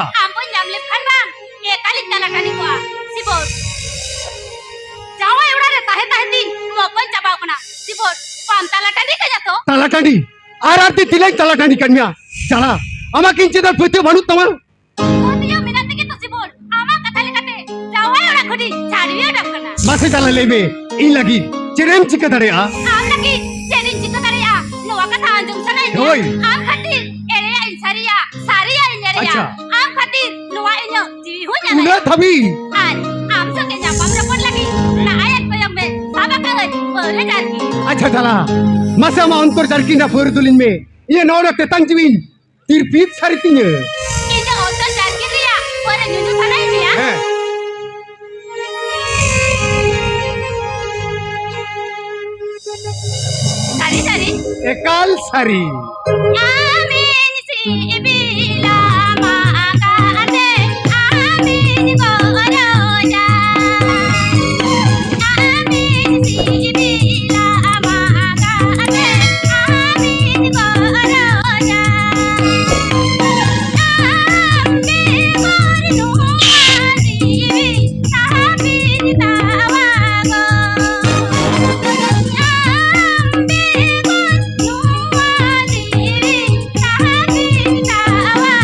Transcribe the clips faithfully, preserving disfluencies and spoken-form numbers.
ᱟᱢ ᱵᱟᱹᱧ ᱧᱟᱢ ᱞᱮᱢ ᱠᱷᱟᱱ ᱵᱟᱝ, ᱮᱠᱟᱞᱤᱧ ᱛᱟᱞᱟ ᱴᱟᱺᱰᱤ ᱠᱚᱜᱼᱟ᱾ ᱥᱤᱵᱚᱨ, ᱡᱟᱶᱟᱭ ᱚᱲᱟᱜ ᱨᱮ ᱛᱟᱦᱮᱸ ᱛᱟᱦᱮᱸ ᱛᱤᱧ ᱢᱚᱠᱚᱧ ᱪᱟᱵᱟᱣ ᱠᱟᱱᱟ᱾ ᱥᱤᱵᱚᱨ, ᱵᱟᱢ ᱛᱟᱞᱟ ᱴᱟᱺᱰᱤ ᱠᱟᱭᱟ ᱛᱚ? ᱛᱟᱞᱟ ᱴᱟᱺᱰᱤ? ᱟᱨ ᱟᱨ ᱛᱤ ᱛᱤᱱᱟᱹᱜ ᱛᱟᱞᱟ ᱴᱟᱺᱰᱤ ᱠᱟᱱ ᱜᱮᱭᱟ? ᱪᱟᱞᱟ, ᱟᱢᱟᱜ ᱠᱤᱧ ᱪᱮᱫᱟᱜ ᱯᱟᱹᱛᱭᱟᱹᱣ ᱵᱟᱹᱱᱩᱜ ᱛᱟᱢᱟ? ᱯᱟᱹᱛᱭᱟᱹᱣ ᱢᱮᱱᱟᱜ ᱛᱮᱜᱮ ᱛᱚ ᱥᱤᱵᱚᱨ, ᱟᱢᱟᱜ ᱠᱟᱛᱷᱟ ᱞᱮᱠᱟᱛᱮ ᱡᱟᱶᱟᱭ ᱚᱲᱟᱜ ᱠᱷᱚᱱᱤᱧ ᱪᱷᱟᱹᱰᱣᱤ ᱚᱰᱚᱠ ᱠᱟᱱᱟ᱾ ᱢᱟᱥᱮ ᱪᱟᱞᱟ ᱞᱟᱹᱭ ᱢᱮ, ᱤᱧ ᱞᱟᱹᱜᱤᱫ ᱪᱮᱫ ᱮᱢ ᱪᱤᱠᱟᱹ ᱫᱟᱲᱮᱭᱟᱜᱼᱟ? ᱟᱢ ᱞᱟᱹᱜᱤᱫ ᱪᱮᱫ ᱤᱧ ᱪᱤᱠᱟᱹ ᱫᱟᱲᱮᱭᱟᱜᱼᱟ? ᱱᱚᱣᱟ ᱠᱟᱛᱷᱟ ᱟᱸᱡᱚᱢ ᱥᱟᱱᱟᱭᱮᱫ ᱢᱮᱭᱟ? ᱦᱳᱭ᱾ ᱟᱢ ᱠᱷᱟᱹᱛᱤᱨ ᱮᱲᱮᱭᱟᱜ ᱤᱧ ᱥᱟᱹᱨᱤᱭᱟ, ᱥᱟᱹᱨᱤᱭᱟᱜ ᱤᱧ ᱮᱲᱮᱭᱟ᱾ ᱟᱪᱪᱷᱟ᱾ ᱟᱢ ᱠᱷᱟᱹᱛᱤᱨ ᱱᱚᱣᱟ ᱤᱧᱟᱹᱜ ᱡᱤᱣᱤ ᱦᱚᱸᱧ ᱟᱞᱟᱭᱟ᱾ ᱩᱱᱟᱹᱜ ᱫᱷᱟᱹᱵᱤᱡ? ᱟᱨ ᱟᱢ ᱥᱚᱸᱜᱮ ᱧᱟᱯᱟᱢ ᱨᱚᱯᱚᱲ ᱞᱟᱹᱜᱤᱫ ᱱᱟᱜᱼᱟᱭ ᱠᱚᱭᱚᱜ ᱢᱮ, ᱥᱟᱵ ᱟᱠᱟᱫᱟᱹᱧ ᱯᱟᱹᱣᱨᱟᱹ ᱡᱟᱨᱠᱤ᱾ ᱟᱪᱪᱷᱟ ᱪᱟᱞᱟ, ᱢᱟᱥᱮ ᱟᱢᱟᱜ ᱚᱱᱛᱚᱨ ᱡᱟᱨᱠᱤ ᱨᱮᱱᱟᱜ ᱯᱟᱹᱣᱨᱟᱹ ᱫᱩᱞᱤᱧ ᱢᱮ᱾ ᱤᱧᱟᱹᱜ ᱱᱚᱣᱟ ᱨᱮ ᱛᱮᱛᱟᱝ ᱡᱤᱣᱤᱧ ᱛᱤᱨᱯᱤᱛ ᱥᱟᱹᱨᱤ ᱛᱤᱧᱟᱹ᱾ ᱤᱧ ᱫᱚ ᱚᱱᱛᱚᱨ ᱡᱟᱨᱠᱤᱱ ᱨᱮᱭᱟᱜ ᱯᱟᱹᱣᱨᱟᱹ ᱧᱩᱧᱩ ᱥᱟᱱᱟᱭᱮᱫ ᱢᱮᱭᱟ? ᱦᱮᱸ᱾ ᱥᱟᱹᱨᱤ ᱥᱟᱹᱨᱤ? ᱮᱠᱟᱞ ᱥᱟᱹᱨᱤ᱾ ᱟᱢᱤᱧ ᱥᱤᱵᱤᱞᱟ ᱢᱟᱜᱟᱛᱮ, ᱟᱢᱤᱧ ᱜᱚᱨᱚᱡᱟ᱾ ᱟᱢᱤᱧ ᱥᱤᱵᱤᱞᱟ ᱢᱟᱜᱟᱛᱮ, ᱟᱢᱤᱧ ᱜᱚᱨᱚᱡᱟ᱾ ᱟᱢ ᱵᱮᱜᱚᱨ ᱱᱚᱣᱟ ᱡᱤᱣᱤ ᱛᱟᱦᱮᱸ ᱛᱟᱣᱟ ᱜᱚ᱾ ᱟᱢ ᱵᱮᱜᱚᱨ ᱱᱚᱣᱟ ᱡᱤᱣᱤ ᱛᱟᱦᱮᱸ ᱛᱟᱣᱟ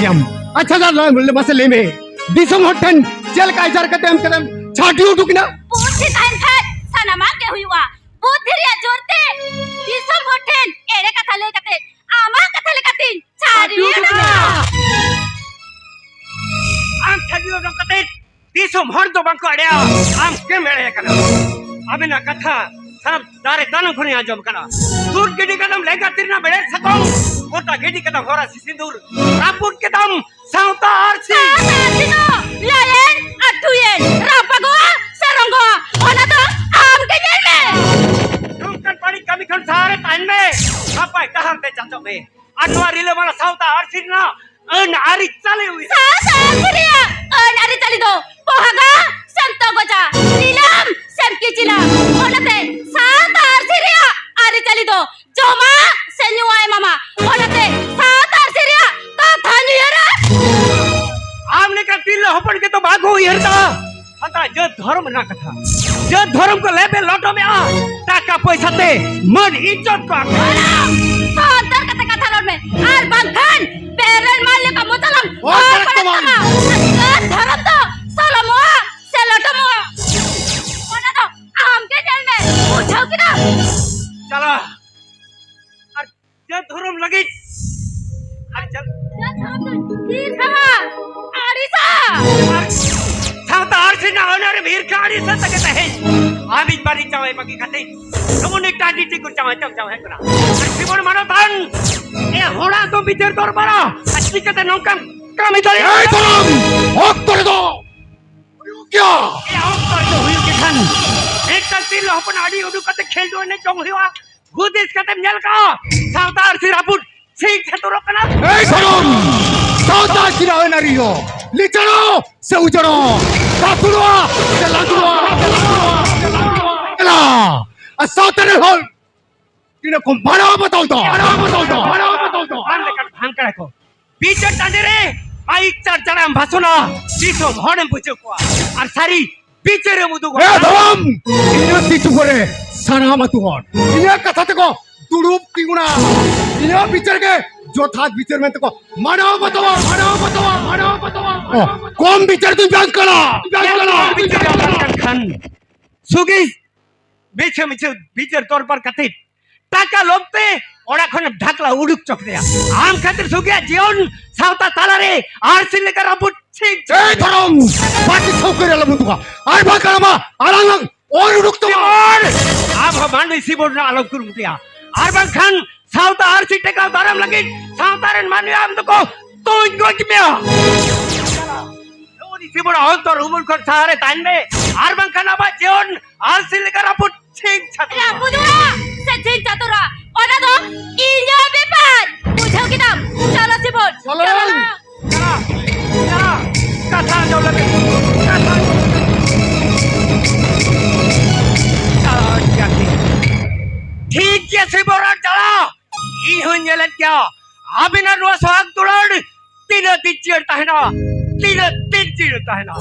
ᱟᱪᱪᱷᱟ ᱫᱟᱫᱟ, ᱢᱟᱥᱮ ᱞᱟᱹᱭ ᱢᱮ, ᱫᱤᱥᱚᱢ ᱦᱚᱲ ᱴᱷᱮᱱ ᱪᱮᱫ ᱞᱮᱠᱟ ᱟᱡᱟᱨ ᱠᱟᱛᱮ ᱮᱢ ᱠᱟᱛᱮᱢ ᱪᱷᱟᱹᱴᱤ ᱩᱰᱩᱠ ᱮᱱᱟ? ᱵᱩᱫᱷᱤ ᱛᱟᱦᱮᱱ ᱠᱷᱟᱱ ᱥᱟᱱᱟᱢᱟᱜ ᱜᱮ ᱦᱩᱭᱩᱜᱼᱟ᱾ ᱵᱩᱫᱷᱤ ᱨᱮᱭᱟᱜ ᱡᱳᱨ ᱛᱮ ᱫᱤᱥᱚᱢ ᱦᱚᱲ ᱴᱷᱮᱱ ᱮᱲᱮ ᱠᱟᱛᱷᱟ ᱞᱟᱹᱭ ᱠᱟᱛᱮ ᱟᱢᱟᱜ ᱠᱟᱛᱷᱟ ᱞᱮᱠᱟᱛᱤᱧ ᱪᱷᱟᱹᱴᱤ ᱩᱰᱩᱠ ᱮᱱᱟ᱾ ᱟᱢ ᱪᱷᱟᱹᱴᱤ ᱩᱰᱩᱠ ᱠᱟᱛᱮ ᱫᱤᱥᱚᱢ ᱦᱚᱲ ᱫᱚ ᱵᱟᱝᱠᱚ ᱮᱲᱮᱭᱟ, ᱟᱢ ᱜᱮᱢ ᱮᱲᱮ ᱠᱟᱱᱟ᱾ ᱟᱵᱮᱱᱟᱜ ᱠᱟᱛᱷᱟ ᱥᱟᱱᱟᱢ ᱫᱟᱨᱮ ᱫᱟᱱᱟᱝ ᱠᱷᱚᱱᱤᱧ ᱟᱸᱡᱚᱢ ᱠᱟᱱᱟ᱾ ᱥᱩᱨ ᱜᱤᱰᱤ ᱠᱟᱫᱟᱢ ᱞᱮᱸᱜᱟ ᱛᱤᱨᱱᱟ ᱵᱮᱲᱮᱨ ᱥᱟᱠᱚᱢ, ᱜᱚᱴᱟ ᱜᱤᱰᱤ ᱠᱟᱫᱟᱢ ᱦᱚᱨᱟ ᱥᱤᱥᱤᱸᱫᱩᱨ, ᱨᱟᱹᱯᱩᱫ ᱠᱮᱫᱟᱢ ᱥᱟᱶᱛᱟ ᱟᱨ ᱥᱤ- ᱥᱟᱶᱛᱟ ᱟᱨ ᱥᱤ ᱫᱚ ᱞᱟᱭᱮᱱ ᱟᱹᱛᱩᱭᱮᱱ, ᱨᱟᱯᱟᱜᱚᱜᱼᱟ ᱥᱮ ᱨᱚᱝᱜᱚᱜᱼᱟ, ᱚᱱᱟ ᱫᱚ ᱟᱢ ᱜᱮ ᱧᱮᱞ ᱢᱮ᱾ ᱱᱚᱝᱠᱟᱱ ᱵᱟᱹᱲᱤᱡ ᱠᱟᱹᱢᱤ ᱠᱷᱚᱱ ᱥᱟᱦᱟ ᱨᱮ ᱛᱟᱦᱮᱱ ᱢᱮ, ᱱᱟᱯᱟᱭ ᱰᱟᱦᱟᱨ ᱛᱮ ᱪᱟᱪᱚᱜ ᱢᱮ᱾ ᱟᱨ ᱱᱚᱣᱟ ᱨᱤᱞᱟᱹᱢᱟᱞᱟ ᱥᱟᱶᱛᱟ ᱟᱹᱨᱥᱤ ᱨᱮᱱᱟᱜ ᱟᱹᱱ ᱟᱹᱨᱤᱪᱟᱹᱞᱤ ᱩᱭᱦᱟᱹᱨ᱾ ᱥᱟᱶᱛᱟ ᱟᱹᱨᱥᱤ ᱨᱮᱭᱟᱜ ᱟᱹᱱ ᱟᱹᱨᱤᱪᱟᱹᱞᱤ ᱫᱚ ᱯᱚᱦᱟᱜᱟ ᱥᱟᱱᱛᱚ ᱜᱚᱡᱟ, ᱨᱤᱞᱟᱹᱢ ᱥᱮᱢᱠᱤ ᱪᱤᱞᱟ᱾ ᱚᱱᱟᱛᱮ ᱥᱟᱶᱛᱟ ᱟᱹᱨᱥᱤ ᱨᱮᱭᱟᱜ ᱟᱹᱨᱤᱪᱟᱹᱞᱤ ᱫᱚ ᱡᱚᱢᱟᱜ ᱥᱮ ᱧᱩᱣᱟᱜ ᱮᱢᱟᱢᱟ᱾ ᱚᱱᱟᱛᱮ ᱥᱟᱶᱛᱟ ᱟᱹᱨᱥᱤ ᱨᱮᱭᱟᱜ ᱠᱟᱛᱷᱟᱧ ᱩᱭᱦᱟᱹᱨᱟ᱾ ᱟᱢ ᱞᱮᱠᱟ ᱛᱤᱨᱞᱟᱹ ᱦᱚᱯᱚᱱ ᱜᱮᱛᱚ ᱵᱟᱠᱚ ᱩᱭᱦᱟᱹᱨ ᱫᱟ᱾ ᱦᱟᱛᱟ ᱡᱟᱹᱛ ᱫᱷᱚᱨᱚᱢ ᱨᱮᱱᱟᱜ ᱠᱟᱛᱷᱟ᱾ ᱡᱟᱹᱛ ᱫᱷᱚᱨᱚᱢ ᱠᱚ ᱞᱮᱵᱮ ᱞᱚᱴᱚᱢᱮᱜᱼᱟ᱾ ᱴᱟᱠᱟ ᱯᱚᱭᱥᱟ ᱛᱮ, ᱢᱟᱹᱱ ᱤᱡᱽᱡᱚᱛ ᱠᱚ ᱟᱠᱷᱨᱤᱧ᱾ ᱥᱚᱱᱛᱚᱨ ᱠᱟᱛᱮ ᱠᱟᱛᱷᱟ ᱨᱚᱲ ᱢᱮ, ᱟᱨ ᱵᱟᱝᱠᱷᱟᱱ ᱵᱮᱨᱮᱞ ᱢᱟᱨ ᱞᱮᱠᱟ ᱢᱚᱪᱟ ᱞᱟᱝ ᱚᱨ ᱚᱨ ᱛᱟᱲᱟᱜ ᱯᱟᱲᱟᱜ ᱛᱟᱢᱟ᱾ ᱛᱟᱢᱟ᱾ ᱡᱟᱹᱛ ᱫᱷᱚᱨᱚᱢ ᱫᱚ ᱥᱚᱞᱚᱢᱚᱜᱼᱟ ᱥᱮ ᱞᱚᱴᱚᱢᱚᱜᱼᱟ, ᱚᱱᱟ ᱫᱚ ᱟᱢ ᱜᱮ ᱧᱮᱞ ᱢᱮ, ᱵᱩᱡᱷᱟᱹᱣ ᱠᱮᱫᱟᱢ? ᱪᱟᱞᱟᱜ ᱟᱨ ᱡᱟᱹᱛ ᱫᱷᱚᱨᱚᱢ ᱞᱟᱹᱜᱤᱫ ᱟᱨ ᱡᱟᱹᱛ ᱡᱟᱹᱛ ᱫᱷᱚᱨᱚᱢ ᱫᱚ ᱦᱤᱨᱠᱷᱟᱹᱣᱟ, ᱟᱹᱲᱤᱥᱟ᱾ ᱟᱨ ᱥᱟᱶᱛᱟ ᱟᱹᱨᱥᱤ ᱨᱮᱱᱟᱜ ᱟᱹᱱ ᱟᱹᱨᱤ ᱦᱤᱨᱠᱷᱟᱹ ᱟᱹᱲᱤᱥ ᱛᱮᱜᱮ ᱛᱮᱦᱮᱧ ᱟᱹᱵᱤᱡ ᱵᱟᱹᱲᱤᱡ ᱡᱟᱶᱟᱭ ᱵᱟᱹᱜᱤ ᱠᱟᱛᱮ ᱥᱩᱢᱩᱱᱤ ᱴᱟᱺᱰᱤ ᱴᱤᱠᱩᱨ ᱡᱟᱶᱟᱭ ᱛᱮᱢ ᱡᱟᱶᱟᱭ ᱠᱟᱱᱟ᱾ ᱟᱨ ᱡᱤᱵᱚᱱ ᱢᱟᱱᱚᱛᱟᱱ ᱮ ᱦᱚᱲᱟᱜ ᱫᱚ ᱵᱤᱪᱟᱹᱨ ᱫᱚᱨᱵᱟᱨᱟ, ᱟᱨ ᱪᱤᱠᱟᱹᱛᱮ ᱱᱚᱝᱠᱟᱢ ᱠᱟᱹᱢᱤ ᱫᱟᱲᱮᱭᱟᱜᱼᱟ? ᱮᱭ ᱫᱷᱚᱨᱚᱢ, ᱚᱠᱛᱚ ᱨᱮᱫᱚ ᱦᱩᱭᱩᱜ ᱜᱮᱭᱟ᱾ ᱮ ᱚᱠᱛᱚ ᱨᱮᱫᱚ ᱦᱩᱭᱩᱜ ᱜᱮ ᱠᱷᱟᱱ ᱢᱤᱫᱴᱟᱝ ᱛᱤᱨᱞᱟᱹ ᱦᱚᱯᱚᱱ ᱟᱹᱰᱤ ᱩᱰᱩᱠ ᱠᱟᱛᱮ ᱠᱷᱮᱞᱰᱩ ᱮᱱᱮᱡ ᱪᱚᱝ ᱦᱩᱭᱩᱜᱼᱟ᱾ ᱦᱩᱫᱤᱥ ᱠᱟᱛᱮᱢ ᱧᱮᱞ ᱠᱟᱜᱼᱟ? ᱥᱟᱶᱛᱟ ᱟᱹᱨᱥᱤ ᱨᱟᱹᱯᱩᱫ ᱥᱤᱧ ᱥᱮᱛᱩᱨᱚᱜ ᱠᱟᱱᱟ᱾ ᱮᱭ ᱥᱟᱱᱟᱢ ᱥᱟᱶᱛᱟ ᱟᱹᱨᱥᱤ ᱨᱟᱹᱭᱱᱟᱹᱨᱤ ᱦᱚᱸ ᱞᱤᱪᱟᱹᱲᱚᱜ ᱥᱮ ᱩᱡᱟᱹᱲᱚᱜ, ᱨᱟᱹᱯᱩᱫᱚᱜᱼᱟ ᱥᱮ ᱞᱟᱸᱫᱩᱲᱚᱜᱼᱟ, ᱪᱟᱞᱟᱜᱼᱟ᱾ ᱟᱨ ᱥᱟᱶᱛᱟ ᱨᱮᱱ ᱦᱚᱲ ᱛᱤᱱᱟᱹᱜ ᱠᱚ ᱢᱟᱱᱟᱣ ᱵᱟᱛᱟᱣ ᱫᱟ, ᱢᱟᱱᱟᱣ ᱵᱟᱛᱟᱣ ᱫᱟ, ᱢᱟᱱᱟᱣ ᱵᱟᱛᱟᱣ ᱫᱟ᱾ ᱟᱢ ᱞᱮᱠᱟᱱ ᱵᱷᱟᱝᱠᱲᱟ ᱠᱚ ᱵᱤᱪᱟᱹᱨ ᱴᱟᱺᱰᱤ ᱨᱮ ᱢᱟᱭᱤᱠ ᱪᱟᱨᱪᱟᱲᱟᱢ ᱵᱷᱟᱥᱚᱱᱟ, ᱫᱤᱥᱚᱢ ᱦᱚᱲᱮᱢ ᱵᱩᱡᱷᱟᱹᱣ ᱠᱚᱣᱟ᱾ ᱟᱨ ᱥᱟᱹᱨᱤ ᱵᱤᱪᱟᱹᱨᱮᱢ ᱩᱫᱩᱜᱟ᱾ ᱮ ᱫᱷᱚᱨᱚᱢ! ᱤᱧᱟᱹᱜ ᱛᱤ ᱪᱩᱯᱩᱫ ᱨᱮ ᱥᱟᱱᱟᱢ ᱟᱹᱛᱩ ᱦᱚᱲ ᱤᱧᱟᱹᱜ ᱠᱟᱛᱷᱟ ᱛᱮᱠᱚ ᱫᱩᱲᱩᱵ ᱛᱤᱸᱜᱩᱱᱟ᱾ ᱤᱧᱟᱹᱜ ᱵᱤᱪᱟᱹᱨ ᱜᱮ ᱡᱚᱛᱷᱟᱛ ᱵᱤᱪᱟᱹᱨ ᱢᱮᱱᱛᱮ ᱠᱚ ᱢᱟᱱᱟᱣ ᱵᱟᱛᱟᱣᱟ, ᱢᱟᱱᱟᱣ ᱵᱟᱛᱟᱣᱟ, ᱢᱟᱱᱟᱣ ᱵᱟᱛᱟᱣᱟ, ᱢᱟᱱᱟᱣ ᱵᱟᱛᱟᱣᱟ᱾ ᱠᱚᱢ ᱵᱤᱪᱟᱹᱨ ᱫᱩᱧ ᱵᱟᱝ ᱠᱟᱱᱟ, ᱵᱟᱝ ᱠᱟᱱᱟ᱾ ᱵᱤᱪᱟᱹᱨ ᱵᱟᱝ ᱠᱟᱱ ᱠᱷᱟᱱ ᱥᱩᱜᱤ ᱢᱤᱪᱷᱟᱹ ᱢᱤᱪᱷᱟᱹ ᱵᱤᱪᱟᱹᱨ ᱫᱚᱨᱵᱟᱨ ᱠᱟᱛᱮ ᱴᱟᱠᱟ ᱞᱳᱵᱷ ᱛᱮ ᱚᱲᱟᱜ ᱠᱷᱚᱱ ᱰᱷᱟᱠᱞᱟ ᱩᱰᱩᱠ ᱪᱚ ᱠᱮᱫᱮᱭᱟ᱾ ᱟᱢ ᱠᱷᱟᱹᱛᱤᱨ ᱥᱩᱜᱤᱭᱟᱜ ᱡᱤᱭᱚᱱ ᱥᱟᱶᱛᱟ ᱛᱟᱞᱟᱨᱮ ᱟᱨᱥᱤ ᱞᱮᱠᱟ ᱨᱟᱹᱯᱩᱫ ᱴᱷᱤᱠ᱾ ᱮᱭ ᱫᱷᱚᱨᱚᱢ, ᱵᱟᱹᱠᱤ ᱥᱟᱹᱣᱠᱟᱹ ᱨᱮ ᱟᱞᱚᱢ ᱩᱫᱩᱜᱟ᱾ ᱟᱨ ᱵᱟᱝᱠᱷᱟᱱ ᱟᱢᱟᱜ ᱟᱲᱟᱝ ᱞᱟᱝ ᱚᱨ ᱩᱰᱩᱠ ᱛᱟᱢᱟ᱾ ᱥᱤᱵᱚᱱ! ᱟᱢ ᱦᱚᱸ ᱢᱟᱹᱱᱢᱤ ᱥᱤᱵᱚᱱ ᱨᱮᱱᱟᱜ ᱟᱞᱚᱢ ᱠᱩᱨᱩᱢᱩᱴᱩᱭᱟ᱾ ᱟᱨ ᱵᱟᱝᱠᱷᱟᱱ ᱥᱟᱶᱛᱟ ᱟᱹᱨᱥᱤ ᱴᱮᱠᱟᱣ ᱫᱟᱨᱟᱢ ᱞᱟᱹᱜᱤᱫ ᱥᱟᱶᱛᱟ ᱨᱮᱱ ᱢᱟᱹᱱᱢᱤ ᱟᱢ ᱫᱚᱠᱚ ᱛᱩᱧ ᱜᱚᱡ ᱢᱮᱭᱟ᱾ ᱱᱩᱜᱼᱩ ᱱᱤ ᱥᱤᱵᱚᱱᱟᱜ ᱚᱱᱛᱚᱨ ᱩᱢᱩᱞ ᱠᱷᱚᱱ ᱥᱟᱦᱟᱨᱮ ᱛᱟᱦᱮᱱ ᱢᱮ᱾ ᱟᱨ ᱵᱟᱝᱠᱷᱟᱱ ᱟᱢᱟᱜ ᱡᱤᱭᱚᱱ ᱟᱹᱨᱥᱤ ᱞᱮᱠᱟ ᱨᱟᱹᱯᱩᱫ ᱴᱷᱤᱠ ᱪᱷᱟᱹᱛᱩᱨᱟ᱾ ᱨᱟᱹᱯᱩᱫᱚᱜᱼᱟ ᱥᱮ ᱴᱷᱤᱠ ᱪᱷᱟᱹᱛᱩᱨᱟ, ᱚᱱᱟ ᱫᱚ ᱤᱧᱟᱹᱜ ᱵᱮᱯᱟᱨ᱾ ᱵᱩᱡᱷᱟᱹᱣ ᱠᱮᱫᱟᱢ? ᱪᱚᱞᱚ ᱥᱤᱵᱚᱱ, ᱪᱚᱞᱚ᱾ ᱪᱚᱞᱚ᱾ ᱪᱟᱞᱟᱜ, ᱪᱟᱞᱟᱜ, ᱠᱟᱛᱷᱟ ᱟᱸᱡᱚᱢ ᱞᱮᱯᱮ᱾ ᱠᱟᱛᱷᱟ ᱟᱸᱡᱚᱢ ᱞᱮᱯᱮ᱾ ᱪᱟᱞᱟᱜ, ᱡᱟᱹᱛᱤ᱾ ᱴᱷᱤᱠ ᱜᱮᱭᱟ ᱥᱤᱵᱚᱱ ᱟᱨ ᱪᱟᱞᱟᱜ᱾ ᱤᱧ ᱦᱚᱸᱧ ᱧᱮᱞᱮᱫ ᱜᱮᱭᱟ ᱟᱹᱵᱤᱱᱟᱜ ᱱᱚᱣᱟ ᱥᱚᱦᱟᱜ ᱫᱩᱞᱟᱹᱲ ᱛᱤᱱᱟᱹᱜ ᱫᱤᱱ ᱡᱤᱭᱟᱹᱲ ᱛᱟᱦᱮᱱᱟ, ᱛᱤᱱᱟᱹᱜ ᱫᱤᱱ ᱡᱤᱭᱟᱹᱲ ᱛᱟᱦᱮᱱᱟ᱾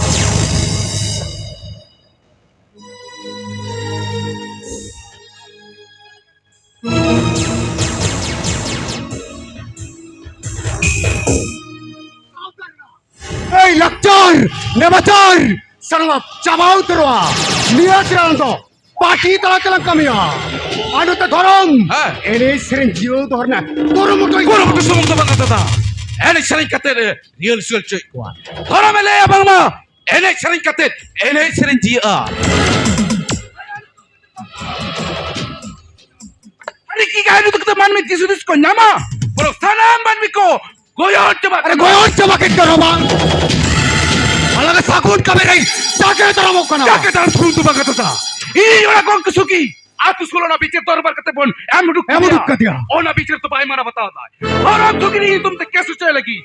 ᱮᱭ ᱞᱟᱠᱪᱟᱨ, ᱱᱮᱢᱟᱪᱟᱨ, ᱥᱟᱱᱟᱢᱟᱜ ᱪᱟᱵᱟ ᱩᱛᱟᱹᱨᱚᱜᱼᱟ᱾ ᱱᱤᱭᱟᱹ ᱛᱤᱨᱟᱱ ᱫᱚ ᱯᱟᱹᱴᱤ ᱛᱟᱞᱟ ᱛᱮᱞᱟᱝ ᱠᱟᱹᱢᱤᱭᱟ᱾ ᱟᱨ ᱱᱚᱛᱮ ᱫᱷᱚᱨᱚᱢ, ᱦᱮᱸ᱾ ᱮᱱᱮᱡ ᱥᱮᱨᱮᱧ ᱡᱤᱭᱟᱹᱣ ᱫᱚᱦᱚ ᱨᱮᱱᱟᱜ ᱠᱩᱨᱩᱢᱩᱴᱩᱭ ᱠᱩᱨᱩᱢᱩᱴᱩ ᱥᱩᱢᱩᱝ ᱫᱚ ᱵᱟᱝ ᱫᱟᱫᱟ, ᱮᱱᱮᱡ ᱥᱮᱨᱮᱧ ᱠᱟᱛᱮ ᱨᱤᱦᱟᱹᱞᱥᱮᱞ ᱦᱚᱪᱚᱭᱮᱫ ᱠᱚᱣᱟ᱾ ᱫᱷᱚᱨᱚᱢᱮ ᱞᱟᱹᱭᱟ ᱵᱟᱝᱢᱟ ᱮᱱᱮᱡ ᱥᱮᱨᱮᱧ ᱠᱟᱛᱮ ᱮᱱᱮᱡ ᱥᱮᱨᱮᱧ ᱡᱤᱭᱟᱹᱜᱼᱟ᱾ ᱟᱨᱮ ᱠᱤ ᱜᱟᱭ ᱫᱩ ᱛᱟᱠᱛᱮ ᱢᱟᱹᱱᱢᱤ ᱫᱤᱥ ᱦᱩᱫᱤᱥ ᱠᱚ ᱧᱟᱢᱟ, ᱵᱚᱨᱚᱝ ᱥᱟᱱᱟᱢ ᱢᱟᱹᱱᱢᱤ ᱠᱚ ᱜᱚᱭᱚᱨ ᱪᱟᱵᱟᱜ ᱟᱨᱮ ᱠᱟᱱᱟ᱾ ᱜᱚᱭᱚᱨ ᱪᱟᱵᱟ ᱠᱮᱫ ᱠᱟᱱᱟ ᱵᱟᱝ? ᱟᱞᱟᱜ ᱥᱟᱹᱜᱩᱱ ᱠᱟᱹᱢᱤ ᱨᱮ ᱡᱟᱜᱮ ᱫᱟᱨᱟᱢᱚᱜ ᱠᱟᱱᱟ᱾ ᱡᱟᱜᱮ ᱫᱟᱨᱟᱢ ᱥᱩᱨᱩ ᱫᱚ ᱵᱟᱝ ᱠᱟᱛᱷᱟ᱾ ᱤᱧ ᱚᱱᱟ ᱜᱚᱝᱠᱮ ᱥᱩᱠᱤ ᱟᱹᱛᱩ ᱥᱳᱞᱳ ᱟᱱᱟ ᱵᱤᱪᱟᱹᱨ ᱫᱚᱨᱵᱟᱨ ᱠᱟᱛᱮ ᱵᱚᱱ ᱮᱢ ᱩᱰᱩᱠ ᱮᱢ ᱠᱟᱫᱮᱭᱟ᱾ ᱩᱰᱩᱠ ᱠᱟᱫᱮᱭᱟ᱾ ᱚᱱᱟ ᱵᱤᱪᱟᱹᱨ ᱫᱚ ᱵᱟᱭ ᱢᱟᱱᱟᱣ ᱵᱟᱛᱟᱣ ᱫᱟᱭ᱾ ᱫᱷᱚᱨᱚᱢ ᱥᱩᱠᱤ ᱧᱩᱛᱩᱢ ᱛᱮ ᱠᱮᱥ ᱦᱚᱪᱚᱭ ᱞᱟᱹᱜᱤᱫ᱾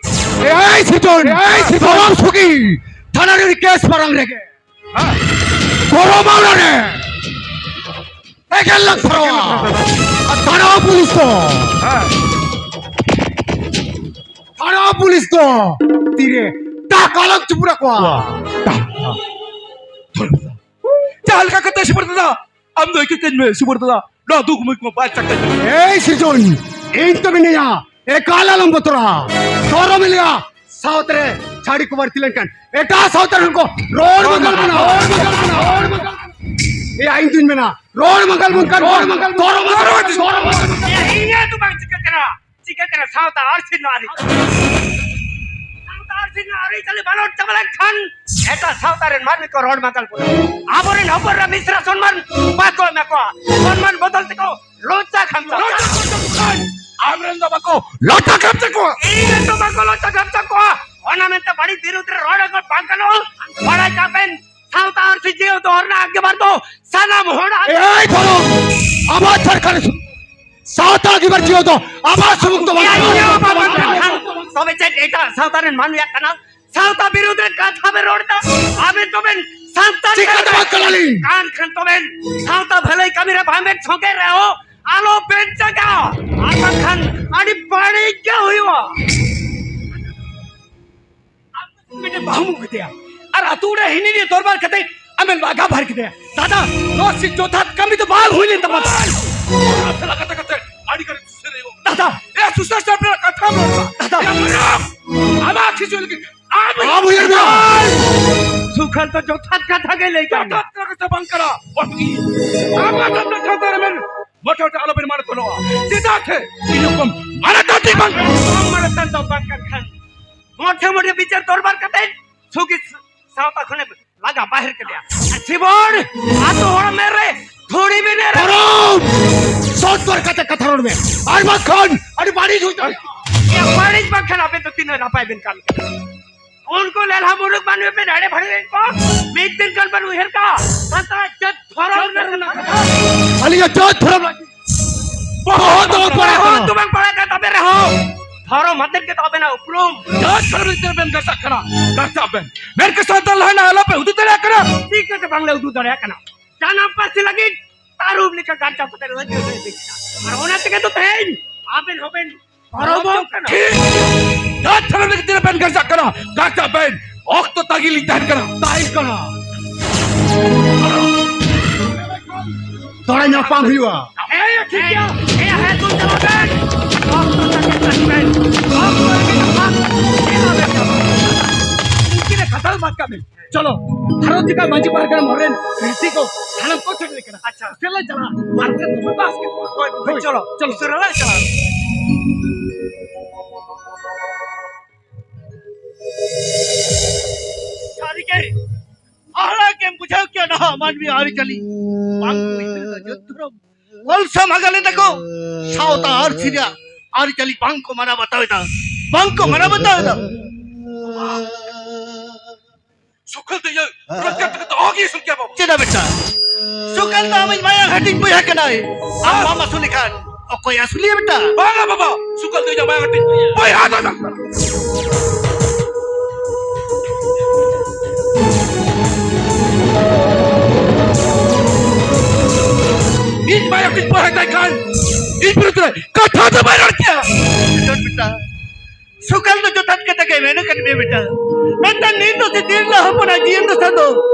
ᱮᱭ ᱥᱤᱛᱩᱱ, ᱮᱭ ᱥᱤᱛᱩᱱ᱾ ᱫᱷᱚᱨᱚᱢ ᱥᱩᱠᱤ ᱛᱷᱟᱱᱟ ᱨᱮ ᱠᱮᱥ ᱢᱟᱨᱟᱝ ᱨᱮᱜᱮ᱾ ᱦᱮᱸ᱾ ᱫᱷᱚᱨᱚᱢ ᱟᱣᱲᱟ ᱨᱮ ᱮᱠᱮᱱ ᱞᱟᱝ ᱥᱟᱨᱟᱣᱟ᱾ ᱟᱨ ᱛᱷᱟᱱᱟ ᱯᱩᱞᱤᱥ ᱫᱚ, ᱦᱮᱸ᱾ ᱛᱷᱟᱱᱟ ᱯᱩᱞᱤᱥ ᱫᱚ ᱛᱤᱨᱮ ᱴᱟᱠᱟ ᱞᱟᱝ ᱪᱩᱯᱩᱲᱟ ᱠᱚᱣᱟ᱾ ᱡᱟᱦᱟᱸ ᱞᱮᱠᱟ ᱠᱟᱛᱮ ᱥᱤᱵᱚᱨ ᱫᱟᱫᱟ ᱟᱢ ᱫᱚ ᱤᱠᱟᱹ ᱠᱟᱹᱧ ᱢᱮ, ᱥᱩᱵᱚᱨ ᱫᱟᱫᱟ᱾ ᱱᱚᱣᱟ ᱫᱩᱠ ᱢᱩᱠ ᱢᱟ ᱵᱟᱧᱪᱟᱣ ᱠᱟᱹᱧ ᱢᱮ᱾ ᱮᱭ ᱥᱤᱨᱡᱚᱱ, ᱤᱧ ᱛᱚ ᱢᱤᱱᱟᱹᱧᱟ, ᱮᱠᱟᱞ ᱟᱞᱚᱢ ᱵᱚᱛᱚᱨᱟ᱾ ᱫᱷᱚᱨᱚᱢ ᱮ ᱞᱟᱹᱭᱟ, ᱥᱟᱶᱛᱟ ᱨᱮ ᱪᱷᱟᱹᱲᱤ ᱠᱚ ᱵᱟᱹᱲᱛᱤ ᱞᱮᱱᱠᱷᱟᱱ ᱮᱴᱟᱜ ᱥᱟᱶᱛᱟ ᱨᱮᱱ ᱠᱚ ᱨᱚᱲ ᱢᱟᱸᱜᱟᱞ ᱵᱚᱱᱟ, ᱨᱚᱲ ᱢᱟᱸᱜᱟᱞ ᱵᱚᱱᱟ, ᱨᱚᱲ ᱢᱟᱸᱜᱟᱞ ᱵᱚᱱᱟ᱾ ᱮᱭᱟ, ᱤᱧ ᱫᱩᱧ ᱢᱮᱱᱟ, ᱨᱚᱲ ᱢᱟᱸᱜᱟᱞ ᱵᱚᱱ ᱠᱟᱱ, ᱨᱚᱲ ᱢᱟᱸᱜᱟᱞ, ᱨᱚᱲ ᱢᱟᱸᱜᱟᱞ, ᱨᱚᱲ ᱢᱟᱸᱜᱟᱞ᱾ ᱮᱭᱟ, ᱤᱧᱟᱹᱜ ᱫᱚ ᱵᱟᱝ ᱪᱤᱠᱟᱹᱜ ᱠᱟᱱᱟ, ᱪᱤᱠᱟᱹᱜ ᱠᱟᱱᱟ ᱥᱟᱶᱛᱟ ᱟᱹᱨᱥᱤ ᱱᱚᱣᱟ ᱨᱮ᱾ ᱥᱟᱶᱛᱟ ᱟᱹᱨᱥᱤ ᱱᱚᱣᱟ ᱟᱹᱨᱤᱪᱟᱹᱞᱤ ᱢᱟᱞᱚᱴ ᱪᱟᱵᱟ ᱞᱮᱱᱠᱷᱟᱱ ᱮᱴᱟᱜ ᱥᱟᱶᱛᱟ ᱨᱮᱱ ᱢᱟᱹᱱᱢᱤ ᱠᱚ ᱨᱚᱲ ᱢᱟᱸᱜᱟᱞ ᱵᱚᱱᱟ᱾ ᱟᱵᱚᱨᱮᱱ ᱦᱚᱯᱚᱱ ᱨᱮ ᱢᱤᱥᱨᱟ ᱥᱚᱱᱢᱟᱱ ᱵᱟᱠᱚ ᱮᱢᱟ ᱠᱚᱣᱟ᱾ ᱥᱚᱱᱢᱟᱱ ᱵᱚᱫᱚᱞ ᱛᱮᱠᱚ ᱞᱚᱪᱟ ᱠᱷᱟᱢᱪᱟ᱾ ᱞᱚᱪᱟ ᱠᱷᱟᱢᱪᱟ ᱠᱚᱣᱟ᱾ ᱟᱢᱨᱮᱱ ᱫᱚ ᱵᱟᱠᱚ ᱞᱚᱪᱟ ᱠᱷᱟᱢᱪᱟ ᱠᱚᱣᱟ᱾ ᱤᱧ ᱨᱮᱱ ᱫᱚ ᱵᱟᱠᱚ ᱞᱚᱪᱟ ᱠᱷᱟᱢᱪᱟ ᱠᱚᱣᱟ᱾ ᱚᱱᱟ ᱢᱮᱱᱛᱮ ᱵᱟᱹᱲᱤᱡ ᱵᱤᱨᱩᱫᱷ ᱨᱮ ᱨᱚᱲ ᱟᱠᱚ ᱵᱟᱝ ᱜᱟᱱᱚᱜᱼᱟ᱾ ᱵᱟᱲᱟᱭ ᱠᱟᱜ ᱵᱮᱱ, ᱥᱟᱶᱛᱟ ᱟᱹᱨᱥᱤ ᱡᱤᱭᱟᱹᱣ ᱫᱚᱦᱚ ᱨᱮᱱᱟᱜ ᱟᱸᱜᱤᱵᱷᱟᱨ ᱫᱚ ᱥᱟᱱᱟᱢ ᱦᱚᱲᱟᱜ᱾ ᱮᱭ ᱫᱷᱚᱨᱚᱢ, ᱟᱵᱚ ᱡᱷᱟᱲᱠᱷᱚᱸᱰ ᱥᱟᱶᱛᱟ ᱟᱸᱜᱤᱵᱷᱟᱨ ᱡᱤᱭᱟᱹᱣ ᱫᱚ ᱟᱵᱚ ᱥᱩᱢᱩᱝ ᱫᱚ ᱵᱟᱝ ᱮᱭ ᱠᱟᱱᱟ᱾ ᱤᱭᱟᱹ ᱵᱟᱵᱟ ᱠᱟᱱ ᱠᱷᱟᱱ, ᱛᱚᱵᱮ ᱪᱮᱫ ᱮᱴᱟᱜ ᱥᱟᱶᱛᱟ ᱨᱮᱱ ᱢᱟᱹᱱᱢᱤᱭᱟᱜ ᱠᱟᱱᱟ? ᱥᱟᱶᱛᱟ ᱵᱤᱨᱩᱫᱷ ᱨᱮ ᱠᱟᱛᱷᱟ ᱵᱮᱱ ᱨᱚᱲ ᱮᱫᱟ, ᱟᱵᱮᱱ ᱫᱚᱵᱮᱱ ᱥᱟᱱᱛᱟᱲ ᱪᱤᱠᱟᱹᱛᱮ ᱠᱟᱱᱟ᱾ ᱵᱟᱝ ᱠᱟᱱᱟᱞᱤᱧ? ᱠᱟᱱ ᱠᱷᱟᱱ ᱛᱚᱵᱮᱱ ᱥᱟᱶᱛᱟ ᱵᱷᱟᱹᱞᱟᱹᱭ ᱠᱟᱹᱢᱤ ᱨᱮ ᱵᱟᱝ ᱵᱮᱱ ᱥᱚᱸᱜᱮ ᱨᱮᱦᱚᱸ ᱟᱞᱚ ᱵᱮᱱ ᱪᱟᱜᱟ, ᱟᱨ ᱵᱟᱝᱠᱷᱟᱱ ᱟᱹᱰᱤ ᱵᱟᱹᱲᱤᱡ ᱜᱮ ᱦᱩᱭᱩᱜᱼᱟ᱾ ᱢᱤᱫᱴᱮᱱ ᱵᱟᱹᱦᱩ ᱟᱹᱜᱩ ᱠᱮᱫᱮᱭᱟ ᱟᱨ ᱟᱹᱛᱩ ᱨᱮ ᱦᱤᱱᱤ ᱱᱤᱭᱮ ᱫᱚᱨᱵᱟᱨ ᱠᱟᱛᱮ ᱟᱢᱮᱢ ᱞᱟᱜᱟ ᱵᱟᱦᱮᱨ ᱠᱮᱫᱮᱭᱟ᱾ ᱫᱟᱫᱟ, ᱱᱚᱣᱟ ᱥᱤ ᱡᱚᱛᱷᱟᱛ ᱠᱟᱹᱢᱤ ᱫᱚ ᱵᱟᱝ ᱦᱩᱭ ᱞᱮᱱ ᱛᱟᱢᱟ᱾ ᱟᱯᱮ ᱞᱟᱜᱟ ᱠᱟᱛᱮ ᱟᱹᱰᱤ ᱜᱷᱟᱹᱲᱤᱡ ᱥᱩᱥᱟᱹᱨ ᱦᱩᱭᱩᱜᱼᱟ᱾ ᱫᱟᱫᱟ, ᱮ ᱥᱩᱥᱟᱹᱨ ᱥᱟᱯᱲᱟᱣ ᱠᱟᱛᱷᱟᱢ ᱨᱚᱲ ᱮᱫᱟ᱾ ᱫᱟᱫᱟ᱾ ᱮ ᱢᱟᱱᱚᱵ, ᱟᱢᱟᱜ ᱠᱤᱪᱷᱩ ᱞᱟᱹᱜᱤᱫ ᱟᱢ ᱟᱢ ᱩᱭᱦᱟᱹᱨ ᱢᱮ᱾ ᱥᱩᱠᱷᱟᱞ ᱫᱚ ᱡᱚᱛᱷᱟᱛ ᱠᱟᱛᱷᱟ ᱜᱮ ᱞᱟᱹᱭ ᱠᱟᱜ ᱡᱚᱛᱷᱟᱛ ᱠᱟᱛᱷᱟ ᱵᱟᱝ ᱠᱟᱱᱟ᱾ ᱚᱴᱠᱤ᱾ ᱟᱢᱟᱜ ᱡᱚᱛᱚ ᱡᱚᱛᱚ ᱨᱮ ᱢᱮᱱ ᱢᱚᱴᱷᱮ ᱢᱚᱴᱷᱮ ᱟᱞᱚᱵᱮᱱ ᱢᱟᱱᱚᱛ ᱠᱚᱱᱚᱜᱼᱟ᱾ ᱪᱮᱫᱟᱜ ᱥᱮ ᱤᱧ ᱦᱚᱸ ᱢᱟᱱᱚᱛᱟᱱ ᱫᱚ ᱵᱟᱝ ᱠᱟᱱ ᱠᱷᱟᱱ ᱢᱚᱴᱷᱮ ᱢᱚᱴᱷᱮ ᱵᱤᱪᱟᱹᱨ ᱫᱚᱨᱵᱟᱨ ᱠᱟᱛᱮ ᱥᱩᱠᱤ ᱥᱟᱶᱛᱟ ᱠᱷᱚᱱᱮ ᱞᱟᱜᱟ ᱵᱟᱦᱮᱨ ᱠᱮᱫᱮᱭᱟ᱾ ᱟᱨ ᱥᱤᱵᱚᱲ, ᱟᱛᱳ ᱦᱚᱲ ᱢᱮᱨ ᱨᱮ ᱛᱷᱩᱲᱤ ᱵᱤᱱ ᱮᱨᱟ᱾ ᱫᱷᱚᱨᱚᱢ! ᱥᱚᱛ ᱫᱚᱨ ᱠᱟᱛᱮ ᱠᱟᱛᱷᱟ ᱨᱚᱲ ᱢᱮ, ᱟᱨ ᱵᱟᱝᱠᱷᱟᱱ ᱟᱹᱰᱤ ᱵᱟᱹᱲᱤᱡ ᱦᱩᱭ ᱫᱟᱲᱮᱭᱟᱜᱼᱟ᱾ ᱮ, ᱵᱟᱹᱲᱤᱡ ᱵᱟᱝᱠᱷᱟᱱ ᱟᱵᱮᱱ ᱫᱚ ᱛᱤᱱᱟᱹᱜ ᱱᱟᱯᱟᱭ ᱵᱮᱱ ᱠᱟᱹᱢᱤ ᱠᱟᱱᱟ᱾ ᱩᱱᱠᱩ ᱞᱮᱞᱦᱟ ᱢᱩᱨᱩᱠ ᱢᱟᱹᱱᱢᱤ ᱵᱮᱱ ᱮᱲᱮ ᱵᱷᱟᱹᱲᱮ ᱠᱚ, ᱢᱤᱫ ᱫᱤᱱ ᱠᱷᱚᱱ ᱵᱮᱱ ᱩᱭᱦᱟᱹᱨ ᱠᱟᱜᱼᱟ, ᱥᱟᱱᱛᱟᱲ ᱡᱟᱹᱛ ᱫᱷᱚᱨᱚᱢ ᱨᱮᱱᱟᱜ ᱠᱟᱛᱷᱟ᱾ ᱟᱹᱞᱤᱧᱟᱜ ᱡᱟᱹᱛ ᱫᱷᱚᱨᱚᱢ ᱞᱟᱹᱜᱤᱫ ᱵᱚᱦᱚᱜ ᱫᱚ ᱵᱟᱝ ᱯᱟᱲᱟᱜ ᱠᱟᱱᱟ᱾ ᱵᱚᱦᱚᱜ ᱫᱚ ᱵᱟᱝ ᱯᱟᱲᱟᱜ ᱠᱟᱱ ᱛᱟᱵᱮᱱ ᱨᱮᱦᱚᱸ, ᱫᱷᱚᱨᱚᱢ ᱟᱛᱮᱫ ᱜᱮ ᱛᱟᱵᱮᱱᱟᱜ ᱩᱯᱨᱩᱢ᱾ ᱡᱟᱹᱛ ᱫᱷᱚᱨᱚᱢ ᱤᱫᱤ ᱠᱟᱛᱮ ᱵᱮᱱ ᱜᱟᱥᱟᱜ ᱠᱟᱱᱟ, ᱜᱟᱥᱟᱜ ᱵᱮᱱ᱾ ᱢᱮᱱᱠᱷᱟᱱ ᱥᱟᱱᱛᱟᱲ ᱞᱟᱦᱟᱱᱟ ᱟᱞᱚᱯᱮ ᱩᱫᱩᱜ ᱫᱟᱲᱮᱭᱟᱜ ᱠᱟᱱᱟ᱾ ᱪᱤᱠᱟᱹᱛᱮ ᱵᱟᱝᱞᱮ ᱩᱫᱩᱜ ᱫᱟᱲᱮᱭᱟᱜ ᱠᱟᱱᱟ? ᱡᱟᱱᱟᱢ ᱯᱟᱹᱨᱥᱤ ᱞᱟᱹᱜᱤᱫ ᱛᱟᱹᱨᱩᱵ ᱞᱮᱠᱟ ᱜᱟᱨᱡᱟ ᱠᱟᱛᱮ ᱞᱟᱹᱲᱦᱟᱹᱭ ᱞᱟᱹᱲᱦᱟᱹᱭ ᱞᱟᱹᱜᱤᱫ᱾ ᱟᱨ ᱚᱱᱟ ᱛᱮᱜᱮ ᱛᱚ ᱛᱮᱦᱮᱧ ᱟᱵᱮᱱ ᱦᱚᱸᱵᱮᱱ ᱯᱟᱨᱚᱢᱚᱜ ᱠᱟᱱᱟ᱾ ᱴᱷᱤᱠ᱾ ᱡᱟᱹᱛ ᱫᱷᱚᱨᱚᱢ ᱞᱟᱹᱜᱤᱫ ᱛᱤᱱᱟᱹᱜ ᱵᱮᱱ ᱜᱟᱨᱡᱟᱜ ᱠᱟᱱᱟ, ᱜᱟᱨᱡᱟᱜ ᱵᱮᱱ᱾ ᱚᱠᱛᱚ ᱛᱟᱺᱜᱤ ᱞᱤᱧ ᱛᱟᱦᱮᱱ ᱠᱟᱱᱟ᱾ ᱛᱟᱦᱮᱱ ᱠᱟᱱᱟ᱾ ᱛᱷᱚᱲᱟ ᱧᱟᱯᱟᱢ ᱦᱩᱭᱩᱜᱼᱟ᱾ ᱮᱭ, ᱴᱷᱤᱠ ᱜᱮᱭᱟ᱾ ᱮᱭ, ᱦᱮᱸ, ᱛᱩ ᱪᱟᱞᱟᱜ ᱵᱮᱱ᱾ ᱟᱢ ᱫᱚ ᱪᱟᱞᱟᱜ ᱵᱮᱱ᱾ ᱟᱢ ᱫᱚ ᱪᱟᱞᱟᱜ ᱵᱮᱱ᱾ ᱩᱱᱠᱤᱱ ᱨᱮ ᱠᱟᱛᱷᱟ ᱵᱟᱫ ᱠᱟᱜ ᱵᱮᱱ᱾ ᱪᱚᱞᱚ, ᱵᱷᱟᱨᱚᱛ ᱡᱟᱠᱟᱛ ᱢᱟᱹᱡᱷᱤ ᱯᱟᱨᱜᱟᱱᱟ ᱢᱚᱦᱚᱞ ᱨᱮᱱ ᱨᱤᱥᱤ ᱠᱚ ᱥᱟᱱᱟᱢ ᱠᱚ ᱥᱮᱴᱮᱨ ᱠᱟᱱᱟ᱾ ᱟᱪᱪᱷᱟ᱾ ᱩᱥᱟᱹᱨᱟ ᱞᱮ ᱪᱟᱞᱟᱜᱼᱟ᱾ ᱢᱟᱨᱠᱮᱴ ᱫᱚᱢᱮ ᱵᱟᱥ ᱠᱮᱫ ᱠᱚᱣᱟ᱾ ᱦᱳᱭ, ᱦᱳᱭ, ᱪᱚᱞᱚ, ᱪᱚᱞᱚ᱾ ᱩᱥᱟᱹᱨᱟ ᱞᱮ ᱪᱟᱞᱟᱜᱼᱟ᱾ ᱥᱟᱹᱨᱤᱜᱮ, ᱦᱟᱦᱟᱲᱟ ᱜᱮᱢ ᱵᱩᱡᱷᱟᱹᱣ ᱠᱮᱭᱟ ᱱᱟᱦᱟᱜ ᱢᱟᱹᱱᱢᱤ ᱟᱹᱨᱤᱪᱟᱹᱞᱤ᱾ ᱵᱟᱝ ᱠᱚ ᱤᱫᱤ ᱞᱮᱫᱟ ᱡᱟᱹᱛ ᱫᱷᱚᱨᱚᱢ᱾ ᱚᱞ ᱥᱟᱢᱟᱜᱟᱞ ᱮᱫᱟ ᱠᱚ, ᱥᱟᱶᱛᱟ ᱟᱹᱨᱥᱤ ᱨᱮᱭᱟᱜ ᱟᱹᱨᱤᱪᱟᱹᱞᱤ ᱵᱟᱝ ᱠᱚ ᱢᱟᱱᱟᱣ ᱵᱟᱛᱟᱣ ᱮᱫᱟ, ᱵᱟᱝ ᱠᱚ ᱢᱟᱱᱟᱣ ᱵᱟᱛᱟᱣ ᱮᱫᱟ᱾ ᱥᱩᱠᱟᱞ ᱫᱚ ᱤᱭᱟᱹ, ᱨᱚᱡᱽᱜᱟᱨ ᱛᱮᱫᱚ ᱚᱦᱚ ᱜᱮ ᱟᱹᱥᱩᱞ ᱠᱮᱭᱟ ᱵᱟᱵᱟ᱾ ᱪᱮᱫᱟᱜ ᱵᱮᱴᱟ? ᱥᱩᱠᱟᱞ ᱫᱚ ᱟᱢᱤᱡ ᱢᱟᱭᱟ ᱦᱟᱹᱴᱤᱧ ᱵᱚᱭᱦᱟ ᱠᱟᱱᱟᱭ᱾ ᱟᱢ ᱵᱟᱢ ᱟᱹᱥᱩᱞᱮ ᱠᱷᱟᱱ ᱚᱠᱚᱭ ᱟᱹᱥᱩᱞᱮᱭᱟ ᱵᱮᱴᱟ? ᱵᱟᱝᱟ ᱵᱟᱵᱟ, ᱥᱩᱠᱟᱞ ᱫᱚ ᱤᱧᱟᱹᱜ ᱢᱟᱭᱟ ᱦᱟᱹᱴᱤᱧ ᱵᱚᱭᱦᱟ ᱫᱚ ᱵᱟᱝ᱾ ᱤᱧ ᱢᱟᱭᱟ ᱦᱟᱹᱴᱤᱧ ᱵᱚᱭᱦᱟ ᱛᱟᱭ ᱠᱷᱟᱱ ᱤᱧ ᱵᱤᱨᱩᱫᱷ ᱨᱮ ᱠᱟᱛᱷᱟ ᱫᱚ ᱵᱟᱭ ᱨᱚᱲ ᱠᱮᱭᱟ᱾ ᱵᱮᱴᱟ, ᱥᱩᱠᱟᱞ ᱫᱚ ᱡᱚᱛᱷᱟᱛ ᱠᱟᱛᱷᱟ ᱜᱮ ᱢᱮᱱ ᱟᱠᱟᱫ ᱢᱮᱭᱟ ᱵᱮᱴᱟ᱾ ᱢᱮᱱᱠᱷᱟᱱ ᱱᱤᱛ ᱫᱚ ᱥᱮ ᱛᱤᱨᱞᱟᱹ ᱦᱚᱯᱚᱱᱟᱜ ᱡᱤᱭᱚᱱ ᱫᱚᱥᱟ ᱫᱚ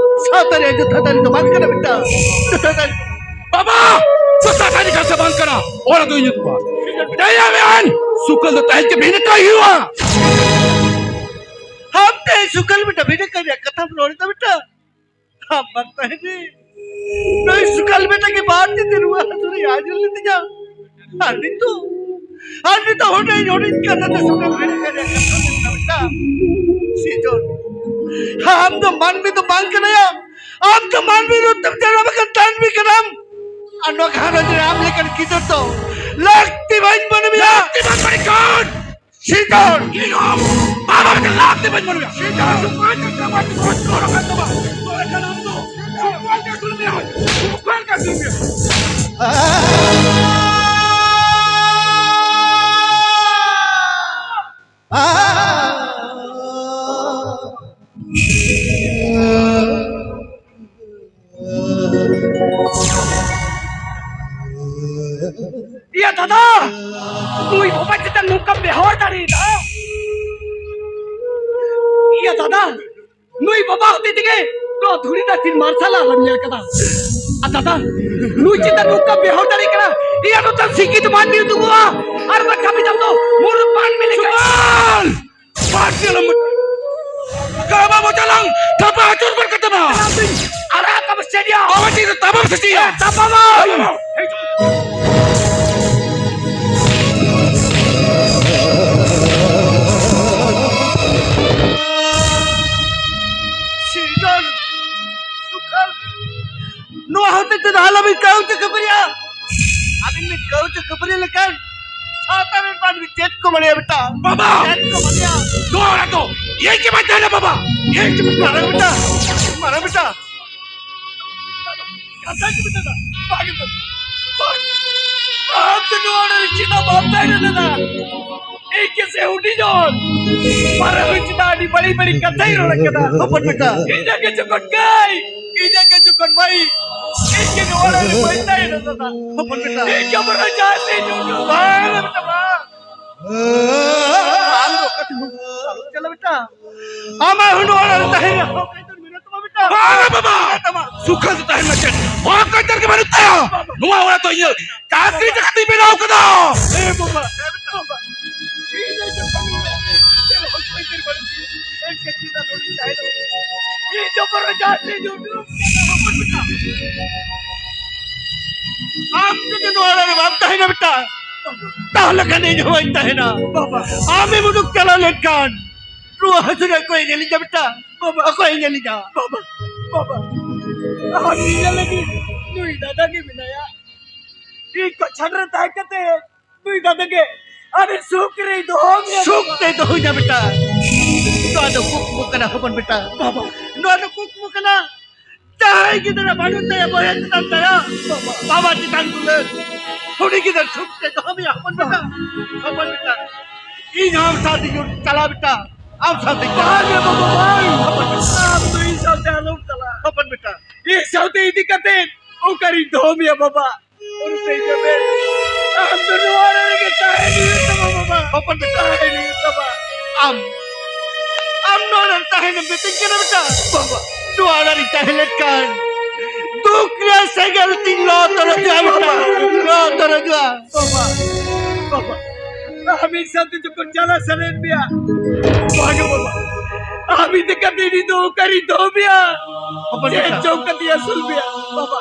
ᱥᱟᱶᱛᱟ ᱨᱮᱭᱟᱜ ᱡᱚᱛᱷᱟᱛ ᱟᱹᱨᱤ ᱫᱚ ᱵᱟᱝ ᱠᱟᱱᱟ ᱵᱮᱴᱟ᱾ ᱡᱚᱛᱷᱟᱛ ᱟᱹᱨᱤ᱾ ᱵᱟᱵᱟ! ᱡᱚᱛᱷᱟᱛ ᱟᱹᱨᱤ ᱠᱟᱛᱷᱟ ᱵᱟᱝ ᱠᱟᱱᱟ, ᱚᱱᱟ ᱫᱚ ᱤᱧ ᱫᱚ ᱵᱟᱝ᱾ ᱫᱟᱭᱟ ᱢᱮᱱ! ᱥᱩᱠᱟᱞ ᱫᱚ ᱛᱟᱦᱮᱸ ᱪᱮ ᱵᱷᱤᱱᱟᱹ ᱠᱟᱭ ᱦᱩᱭᱩᱜᱼᱟ᱾ ᱟᱢ ᱛᱮ ᱥᱩᱠᱟᱞ ᱵᱮᱴᱟ ᱵᱷᱤᱱᱟᱹ ᱠᱟᱭ ᱨᱮᱭᱟᱜ ᱠᱟᱛᱷᱟᱢ ᱨᱚᱲ ᱮᱫᱟ ᱵᱮᱴᱟ? ᱟᱢ ᱵᱟᱝ ᱛᱟᱦᱮᱸ ᱨᱮ ᱱᱩᱭ ᱥᱩᱠᱟᱞ ᱵᱮᱴᱟ ᱜᱮ ᱵᱟᱨ ᱫᱤᱱ ᱨᱩᱣᱟᱹ ᱦᱟᱹᱥᱩ ᱨᱮ ᱟᱹᱡᱩᱨ ᱞᱤᱫᱤᱧᱟ᱾ ᱟᱨ ᱱᱤᱛᱚᱜ, ᱟᱨ ᱱᱤᱛᱚᱜ ᱦᱩᱰᱤᱧ ᱦᱩᱰᱤᱧ ᱠᱟᱛᱷᱟ ᱛᱮ ᱥᱩᱠᱟᱞ ᱵᱮᱴᱟ ᱨᱮᱭᱟᱜ ᱠᱟᱛᱷᱟ ᱢᱮᱱᱟᱜ ᱵᱮᱴᱟ᱾ ᱥᱤᱡᱚᱱ, ᱟᱢ ᱫᱚ ᱢᱟᱹᱱᱢᱤ ᱫᱚ ᱵᱟᱝ ᱠᱟᱱᱟᱭᱟ᱾ ᱟᱢ ᱫᱚ ᱢᱟᱹᱱᱢᱤ ᱨᱩᱯ ᱛᱮᱢ ᱡᱟᱱᱟᱢ ᱟᱠᱟᱱ ᱛᱟᱹᱱᱢᱤ ᱠᱟᱱᱟᱢ᱾ ᱟᱨ ᱱᱚᱣᱟ ᱜᱷᱟᱨᱚᱸᱡᱽ ᱨᱮ ᱟᱢ ᱞᱮᱠᱟᱱ ᱜᱤᱫᱟᱹᱨ ᱫᱚ ᱞᱟᱹᱠᱛᱤ ᱵᱟᱹᱧ ᱢᱚᱱᱮ ᱢᱮᱭᱟ᱾ ᱞᱟᱹᱠᱛᱤ ᱵᱟᱹᱧ ᱢᱚᱱᱮ ᱠᱟᱱ᱾ ᱥᱤᱫᱚᱨ! ᱤᱧ ᱦᱚᱸ ᱵᱟᱵᱟ ᱞᱮᱠᱟ ᱞᱟᱹᱠᱛᱤ ᱵᱟᱹᱧ ᱢᱚᱱᱮᱭᱟ᱾ ᱥᱤᱫᱚᱨ! ᱥᱩᱠᱟᱞ ᱠᱟᱱ ᱛᱟᱢᱟ, ᱥᱩᱠᱟᱞ ᱠᱟᱱ ᱛᱟᱢᱟ᱾ ᱛᱚᱵᱮ ᱠᱷᱟᱱ ᱟᱢ ᱫᱚ ᱥᱩᱠᱟᱞ ᱜᱮ ᱟᱹᱥᱩᱞ ᱢᱮᱭᱟ᱾ ᱥᱩᱠᱟᱞ ᱜᱮ ᱟᱹᱥᱩᱞ ᱢᱮᱭᱟ᱾ ᱤᱭᱟᱹ ᱫᱟᱫᱟ, ᱱᱩᱭ ᱵᱟᱵᱟ ᱪᱮᱛᱟᱱ ᱱᱚᱝᱠᱟᱢ ᱵᱮᱣᱦᱟᱨ ᱫᱟᱲᱮᱭᱟᱫᱟ? ᱤᱭᱟᱹ ᱫᱟᱫᱟ, ᱱᱩᱭ ᱵᱟᱵᱟ ᱦᱚᱛᱮ ᱛᱮᱜᱮ ᱱᱚᱣᱟ ᱫᱷᱩᱲᱤ ᱫᱷᱟᱹᱨᱛᱤ ᱢᱟᱨᱥᱟᱞ ᱟᱞᱟᱝ ᱧᱮᱞ ᱠᱟᱫᱟ᱾ ᱫᱟᱫᱟ, ᱱᱩᱭ ᱪᱮᱛᱟᱱ ᱱᱚᱝᱠᱟ ᱵᱮᱣᱦᱟᱨ ᱫᱟᱲᱮ ᱠᱟᱱᱟ? ᱤᱧᱟᱜ ᱱᱚᱝᱠᱟᱱ ᱥᱤᱠᱤᱛ ᱢᱟᱹᱱᱢᱤ ᱩᱫᱩᱜᱚᱜᱼᱟ᱾ ᱟᱨ ᱵᱟᱝ ᱠᱷᱟᱱ ᱟᱢ ᱫᱚ ᱢᱩᱨᱩᱠ ᱢᱟᱹᱱᱢᱤ ᱞᱮᱠᱟ᱾ ᱥᱩᱠᱟᱞ! ᱵᱟᱨ ᱠᱤᱞᱳᱢᱤᱴᱟᱨ ᱠᱟᱵᱟ ᱢᱚᱪᱟᱞᱟᱝ ᱛᱷᱟᱯᱟ ᱟᱹᱪᱩᱨ ᱜᱚᱫ ᱠᱟᱛᱟᱢᱟ᱾ ᱟᱨᱟᱜ ᱠᱟᱢ ᱥᱮᱫᱤᱭᱟ᱾ ᱟᱵᱟᱴᱤ ᱫᱚ ᱛᱟᱵᱟᱢ ᱥᱮᱪᱤᱭᱟ᱾ ᱛᱟᱯᱟᱢᱟ᱾ ᱥᱤᱨᱡᱚᱱ, ᱥᱩᱠᱟᱞ, ᱱᱚᱣᱟ ᱦᱚᱛᱮᱡ ᱛᱮ ᱫᱚ ᱟᱞᱚᱵᱤᱱ ᱠᱟᱹᱣᱡᱚ ᱠᱷᱟᱹᱯᱟᱹᱨᱤᱭᱟ᱾ ᱟᱹᱵᱤᱱ ᱵᱤᱱ ᱠᱟᱹᱣᱡᱚ ᱠᱷᱟᱹᱯᱟᱹᱨᱤ ᱞᱮᱠᱷᱟᱱ ᱥᱟᱶᱛᱟ ᱨᱮᱱ ᱢᱟᱹᱱᱢᱤ ᱪᱮᱫ ᱠᱚ ᱢᱚᱱᱮᱭᱟ ᱵᱮᱴᱟ? ᱵᱟᱵᱟ! ᱪᱮᱫ ᱠᱚ ᱢᱚᱱᱮᱭᱟ? ᱱᱚᱣᱟ ᱚᱲᱟᱜ ᱫᱚ ᱤᱧ ᱜᱮ ᱵᱟᱹᱧ ᱛᱟᱦᱮᱱᱟ ᱵᱟᱵᱟ! ᱤᱧ ᱜᱮ ᱵᱟᱹᱧ ᱛᱟᱦᱮᱱᱟ᱾ ᱢᱟᱨᱟᱝ ᱵᱮᱴᱟ, ᱢᱟᱨᱟᱝ ᱵᱮᱴᱟ, ᱠᱟᱛᱷᱟ ᱜᱮ ᱢᱮᱱᱟᱜᱼᱟ᱾ ᱵᱟᱝ ᱫᱚ, ᱵᱟᱝ᱾ ᱟᱢ ᱫᱚ ᱱᱚᱣᱟ ᱚᱲᱟᱜ ᱨᱮ ᱪᱮᱫᱟᱜ ᱵᱟᱢ ᱛᱟᱦᱮᱸ ᱞᱮᱱᱟ? ᱤᱧ ᱜᱮ ᱥᱮ ᱦᱩᱰᱤᱧ ᱦᱚᱲ᱾ ᱢᱟᱨᱟᱝ ᱦᱩᱭ ᱪᱮᱫᱟᱜ ᱟᱹᱰᱤ ᱵᱟᱹᱲᱤᱡ ᱵᱟᱹᱲᱤᱡ ᱠᱟᱛᱷᱟᱭ ᱨᱚᱲ ᱠᱟᱫᱟ᱾ ᱦᱚᱯᱚᱱ ᱵᱮᱴᱟ᱾ ᱤᱧᱟᱹᱜ ᱜᱮ ᱡᱚᱠᱷᱚᱱ ᱜᱟᱹᱭ, ᱤᱧᱟᱹᱜ ᱜᱮ ᱡᱚᱠᱷᱚᱱ ᱵᱟᱹᱲᱤᱡ, ᱤᱧ ᱜᱮ ᱱᱚᱣᱟ ᱚᱲᱟᱜ ᱨᱮ ᱵᱟᱹᱧ ᱛᱟᱦᱮᱸ ᱞᱮᱱᱟ᱾ ᱦᱚᱯᱚᱱ ᱵᱮᱴᱟ᱾ ᱤᱧ ᱜᱮ ᱢᱟᱨᱟᱝ ᱡᱟᱦᱟᱸ ᱥᱮᱫ ᱤᱧ ᱩᱰᱩᱠ᱾ ᱵᱟᱝ ᱵᱮᱴᱟ, ᱵᱟᱝ᱾ ᱟᱢ ᱫᱚ ᱚᱠᱟ ᱛᱮᱦᱚᱸ ᱟᱞᱚᱢ ᱪᱟᱞᱟᱜ ᱵᱮᱴᱟ᱾ ᱟᱢᱟᱜ ᱦᱚᱸ ᱱᱚᱣᱟ ᱚᱲᱟᱜ ᱨᱮ ᱛᱟᱦᱮᱸ ᱨᱮᱭᱟᱜ ᱦᱚᱠ ᱟᱹᱭᱫᱟᱹᱨ ᱢᱮᱱᱟᱜ ᱛᱟᱢᱟ ᱵᱮᱴᱟ᱾ ᱵᱟᱝᱟ ᱵᱟᱵᱟ! ᱢᱮᱱᱟᱜ ᱛᱟᱢᱟ᱾ ᱥᱩᱠᱷᱟᱹ ᱫᱚ ᱛᱟᱦᱮᱱ ᱢᱟ ᱪᱮᱫ? ᱦᱚᱠ ᱟᱹᱭᱫᱟᱹᱨ ᱜᱮ ᱵᱟᱹᱱᱩᱜ ᱛᱟᱭᱟ᱾ ᱵᱟᱵᱟ᱾ ᱱᱚᱣᱟ ᱚᱲᱟᱜ ᱫᱚ ᱤᱧᱟᱹᱜ ᱪᱟᱹᱠᱨᱤ ᱵᱟᱵᱟ᱾ ᱞᱮᱠᱟᱛᱮᱧ ᱵᱮᱱᱟᱣ ᱠᱟᱫᱟ᱾ ᱮ ᱵᱟᱵᱟ, ᱮ ᱵᱟᱵᱟ᱾ ᱤᱧ ᱫᱚ ᱡᱚᱛᱚ ᱜᱮ ᱪᱮᱫ ᱦᱚᱠ ᱟᱹᱭᱫᱟᱹᱨ ᱵᱟᱹᱱᱩᱜ ᱛᱤᱧᱟ᱾ ᱮᱱᱠᱷᱟᱱ ᱪᱮᱫᱟᱜ ᱱᱚᱰᱮᱧ ᱛᱟᱦᱮᱸ ᱫᱚ? ᱤᱧ ᱫᱚ ᱵᱚᱨᱚ ᱡᱟᱦᱟᱸ ᱥᱮᱫ ᱤᱧ ᱩᱰᱩᱠ ᱠᱟᱱᱟ, ᱵᱟᱵᱟ ᱵᱮᱴᱟ᱾ ᱟᱢ ᱡᱩᱫᱤ ᱱᱚᱣᱟ ᱚᱲᱟᱜ ᱨᱮ ᱵᱟᱢ ᱛᱟᱦᱮᱱᱟ ᱵᱮᱴᱟ, ᱛᱟᱦᱞᱮ ᱠᱷᱟᱱ ᱤᱧ ᱦᱚᱸ ᱵᱟᱹᱧ ᱛᱟᱦᱮᱱᱟ᱾ ᱵᱟᱵᱟ᱾ ᱟᱢᱮᱢ ᱩᱰᱩᱠ ᱪᱟᱞᱟᱣ ᱞᱮᱱᱠᱷᱟᱱ ᱨᱩᱣᱟᱹ ᱦᱟᱹᱥᱩ ᱨᱮ ᱚᱠᱚᱭᱮ ᱧᱮᱞᱤᱧᱟ ᱵᱮᱴᱟ? ᱵᱟᱵᱟ᱾ ᱚᱠᱚᱭᱮ ᱧᱮᱞᱤᱧᱟ? ᱵᱟᱵᱟ, ᱵᱟᱵᱟ, ᱟᱢ ᱧᱮᱧᱮᱞ ᱞᱟᱹᱜᱤᱫ ᱱᱩᱭ ᱫᱟᱫᱟ ᱜᱮ ᱢᱮᱱᱟᱭᱟ᱾ ᱤᱧ ᱠᱚ ᱪᱷᱟᱰ ᱨᱮ ᱛᱟᱦᱮᱸ ᱠᱟᱛᱮ ᱱᱩᱭ ᱫᱟᱫᱟ ᱜᱮ ᱟᱹᱰᱤ ᱥᱩᱠ ᱨᱮᱭ ᱫᱚᱦᱚ ᱢᱮᱭᱟ᱾ ᱥᱩᱠ ᱛᱮᱭ ᱫᱚᱦᱚᱭᱟ ᱵᱮᱴᱟ᱾ ᱱᱚᱣᱟ ᱫᱚ ᱠᱩᱠᱢᱩ ᱠᱟᱱᱟ ᱦᱚᱯᱚᱱ ᱵᱮᱴᱟ᱾ ᱵᱟᱵᱟ᱾ ᱱᱚᱣᱟ ᱫᱚ ᱠᱩᱠᱢᱩ ᱠᱟᱱᱟ᱾ ᱡᱟᱦᱟᱸᱭ ᱜᱤᱫᱽᱨᱟᱹ ᱵᱟᱹᱱᱩᱜ ᱛᱟᱭᱟ ᱵᱚᱭᱦᱟ ᱪᱮᱛᱟᱱ ᱫᱟᱭᱟ, ᱵᱟᱵᱟ ᱪᱮᱛᱟᱱ ᱫᱩᱞᱟᱹᱲ, ᱩᱱᱤ ᱜᱤᱫᱽᱨᱟᱹ ᱥᱩᱠ ᱛᱮ ᱫᱚᱦᱚ ᱢᱮᱭᱟ ᱦᱚᱯᱚᱱ ᱵᱮᱴᱟ, ᱦᱚᱯᱚᱱ ᱵᱮᱴᱟ᱾ ᱤᱧ ᱦᱚᱸ ᱟᱢ ᱥᱟᱶ ᱛᱮᱧ ᱪᱟᱞᱟᱜ ᱵᱮᱴᱟ, ᱟᱢ ᱥᱟᱶ ᱛᱮᱧ ᱪᱟᱞᱟᱜ᱾ ᱵᱟᱝ ᱨᱮ ᱵᱟᱵᱟ, ᱵᱟᱝ᱾ ᱦᱚᱯᱚᱱ ᱵᱮᱴᱟ᱾ ᱟᱢ ᱫᱚ ᱤᱧ ᱥᱟᱶᱛᱮ ᱟᱞᱚᱢ ᱪᱟᱞᱟᱜ᱾ ᱦᱚᱯᱚᱱ ᱵᱮᱴᱟ᱾ ᱤᱧ ᱥᱟᱶᱛᱮ ᱤᱫᱤ ᱠᱟᱛᱮ ᱚᱠᱟᱨᱤᱧ ᱫᱚᱦᱚ ᱢᱮᱭᱟ ᱵᱟᱵᱟ? ᱚᱱᱛᱮ ᱡᱚᱢᱮ᱾ ᱟᱢ ᱫᱚ ᱱᱚᱣᱟ ᱚᱲᱟᱜ ᱨᱮᱜᱮ ᱛᱟᱦᱮᱱ ᱦᱩᱭᱩᱜ ᱛᱟᱢᱟ ᱵᱟᱵᱟ᱾ ᱦᱚᱯᱚᱱ ᱵᱮᱴᱟ᱾ ᱛᱟᱦᱮᱱ ᱦᱩᱭᱩᱜ ᱛᱟᱢᱟ᱾ ᱟᱢ, ᱟᱢ ᱱᱚᱣᱟ ᱚᱲᱟᱜ ᱨᱮ ᱛᱟᱦᱮᱱ ᱮᱢ ᱢᱤᱛᱟᱹᱧ ᱠᱟᱱᱟ ᱵᱮᱴᱟ? ᱵᱟᱵᱟ᱾ ᱱᱚᱣᱟ ᱚᱲᱟᱜ ᱨᱤᱧ ᱛᱟᱦᱮᱸ ᱞᱮᱱᱠᱷᱟᱱ ᱫᱩᱠ ᱨᱮᱭᱟᱜ ᱥᱮᱸᱜᱮᱞ ᱛᱤᱧ ᱞᱚ ᱛᱚᱨᱚᱡᱚᱜᱼᱟ ᱵᱮᱴᱟ, ᱞᱚ ᱛᱚᱨᱚᱡᱚᱜᱼᱟ᱾ ᱵᱟᱵᱟ, ᱵᱟᱵᱟ, ᱟᱢ ᱤᱧ ᱥᱟᱶᱛᱮ ᱡᱚᱠᱷᱚᱱ ᱪᱟᱞᱟᱜ ᱥᱟᱱᱟᱭᱮᱫ ᱢᱮᱭᱟ, ᱵᱷᱟᱜᱮ ᱵᱟᱵᱟ, ᱟᱢ ᱤᱫᱤ ᱠᱟᱛᱮ ᱤᱧ ᱫᱚ ᱚᱠᱟᱨᱤᱧ ᱫᱚᱦᱚ ᱢᱮᱭᱟ? ᱦᱚᱯᱚᱱ ᱪᱮᱫ ᱵᱮᱴᱟ᱾ ᱪᱚᱝ ᱠᱟᱛᱮ ᱟᱹᱥᱩᱞ ᱢᱮᱭᱟ ᱵᱟᱵᱟ?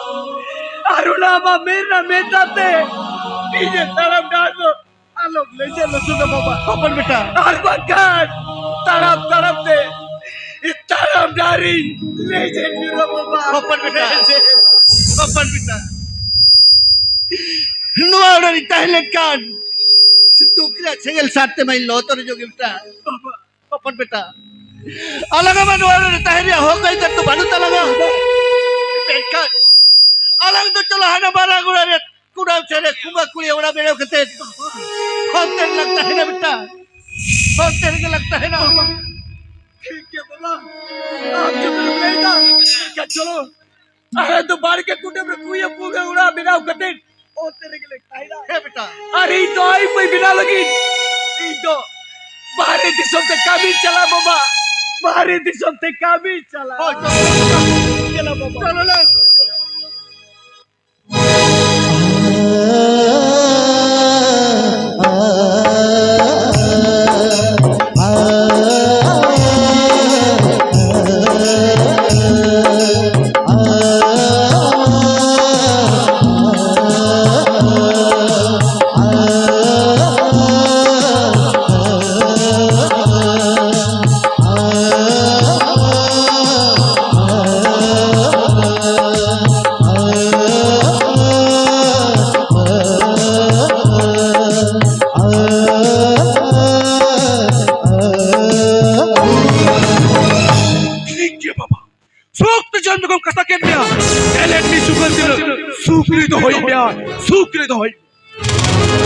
ᱟᱨ ᱚᱱᱟ ᱟᱢᱟᱜ ᱢᱮᱫ ᱨᱮᱱᱟᱜ ᱢᱮᱫ ᱫᱟᱜ ᱛᱮ ᱤᱧᱟᱹᱜ ᱛᱟᱲᱟᱢ ᱰᱟᱦᱟᱨ ᱫᱚ ᱟᱞᱚᱢ ᱞᱮᱸᱡᱮᱫ ᱞᱚᱥᱚᱫᱟ ᱵᱟᱵᱟ᱾ ᱦᱚᱯᱚᱱ ᱵᱮᱴᱟ᱾ ᱟᱨ ᱵᱟᱝᱠᱷᱟᱱ ᱛᱟᱲᱟᱢ ᱛᱟᱲᱟᱢ ᱛᱮ ᱛᱟᱲᱟᱢ ᱰᱟᱦᱟᱨᱤᱧ ᱞᱮᱸᱡᱮᱫ ᱧᱩᱨᱟ ᱵᱟᱵᱟ᱾ ᱦᱚᱯᱚᱱ ᱵᱮᱴᱟ᱾ ᱞᱮᱸᱡᱮᱫ᱾ ᱦᱚᱯᱚᱱ ᱵᱮᱴᱟ᱾ ᱱᱚᱣᱟ ᱚᱲᱟᱜ ᱨᱤᱧ ᱛᱟᱦᱮᱸ ᱞᱮᱱᱠᱷᱟᱱ ᱫᱩᱠ ᱨᱮᱭᱟᱜ ᱥᱮᱸᱜᱮᱞ ᱥᱟᱨ ᱛᱮᱢᱟᱧ ᱞᱚ ᱛᱚᱨᱚᱡᱚᱜ ᱜᱮ ᱵᱮᱴᱟ᱾ ᱵᱟᱵᱟ᱾ ᱦᱚᱯᱚᱱ ᱵᱮᱴᱟ᱾ ᱟᱞᱟᱝ ᱢᱟ ᱱᱚᱣᱟ ᱚᱲᱟᱜ ᱨᱮ ᱛᱟᱦᱮᱸ ᱨᱮᱭᱟᱜ ᱦᱚᱠ ᱟᱹᱭᱫᱟᱹᱨ ᱫᱚ ᱵᱟᱹᱱᱩᱜ ᱛᱟᱞᱟᱝᱟ᱾ ᱢᱮᱱᱠᱷᱟᱱ ᱟᱞᱟᱝ ᱫᱚ ᱪᱚᱞᱚ ᱦᱟᱱᱟ ᱢᱟᱨᱟᱝ ᱚᱲᱟᱜ ᱨᱮ ᱠᱩᱰᱟᱹᱢ ᱥᱮᱫ ᱨᱮ ᱠᱩᱢᱟ ᱠᱩᱲᱤ ᱚᱲᱟᱜ ᱵᱮᱱᱟᱣ ᱠᱟᱛᱮ ᱚᱱᱛᱮ ᱨᱮᱞᱟᱝ ᱛᱟᱦᱮᱱᱟ ᱵᱮᱴᱟ, ᱚᱱᱛᱮ ᱨᱮᱜᱮ ᱞᱟᱝ ᱛᱟᱦᱮᱱᱟ᱾ ᱵᱟᱵᱟ, ᱴᱷᱤᱠ ᱜᱮᱭᱟ ᱵᱟᱵᱟ, ᱟᱢ ᱡᱩᱫᱤᱢ ᱞᱟᱹᱭᱫᱟ, ᱮᱱᱠᱷᱟᱱ ᱪᱚᱞᱚ, ᱟᱞᱮ ᱫᱚ ᱵᱟᱲᱜᱮ ᱠᱩᱰᱟᱹᱢ ᱨᱮ ᱠᱩᱭᱟᱹ ᱯᱩᱜᱟᱹ ᱚᱲᱟᱜ ᱵᱮᱱᱟᱣ ᱠᱟᱛᱮ ᱚᱱᱛᱮ ᱨᱮᱜᱮ ᱞᱮ ᱛᱟᱦᱮᱱᱟ᱾ ᱦᱮᱸ ᱵᱮᱴᱟ᱾ ᱟᱨ ᱤᱧ ᱫᱚ ᱟᱭ ᱩᱯᱟᱹᱭ ᱵᱮᱱᱟᱣ ᱞᱟᱹᱜᱤᱫ ᱤᱧ ᱫᱚ ᱵᱟᱦᱨᱮ ᱫᱤᱥᱚᱢ ᱛᱮ ᱠᱟᱹᱢᱤᱧ ᱪᱟᱞᱟᱜ ᱵᱟᱵᱟ, ᱵᱟᱦᱨᱮ ᱫᱤᱥᱚᱢ ᱛᱮ ᱠᱟᱹᱢᱤᱧ ᱪᱟᱞᱟᱜ᱾ ᱦᱳᱭ, ᱪᱚᱞᱚ᱾ ᱪᱟᱞᱟᱜ ᱵᱟᱵᱟ᱾ ᱪᱚᱞᱚ ᱞᱮ᱾ ᱴᱷᱤᱠ ᱜᱮᱭᱟ ᱵᱟᱵᱟ, ᱥᱚᱠᱛᱚ ᱡᱚᱱ ᱡᱚᱠᱷᱚᱱ ᱠᱟᱛᱷᱟ ᱠᱮᱫ ᱢᱮᱭᱟ, ᱛᱟᱦᱞᱮ ᱩᱱᱤ ᱥᱩᱠᱟᱹᱨ ᱛᱤᱱᱟᱹᱜ ᱥᱩᱠ ᱨᱮ ᱫᱚᱦᱚᱭ ᱢᱮᱭᱟ, ᱥᱩᱠ ᱨᱮ ᱫᱚᱦᱚᱭ ᱢᱮᱭᱟ᱾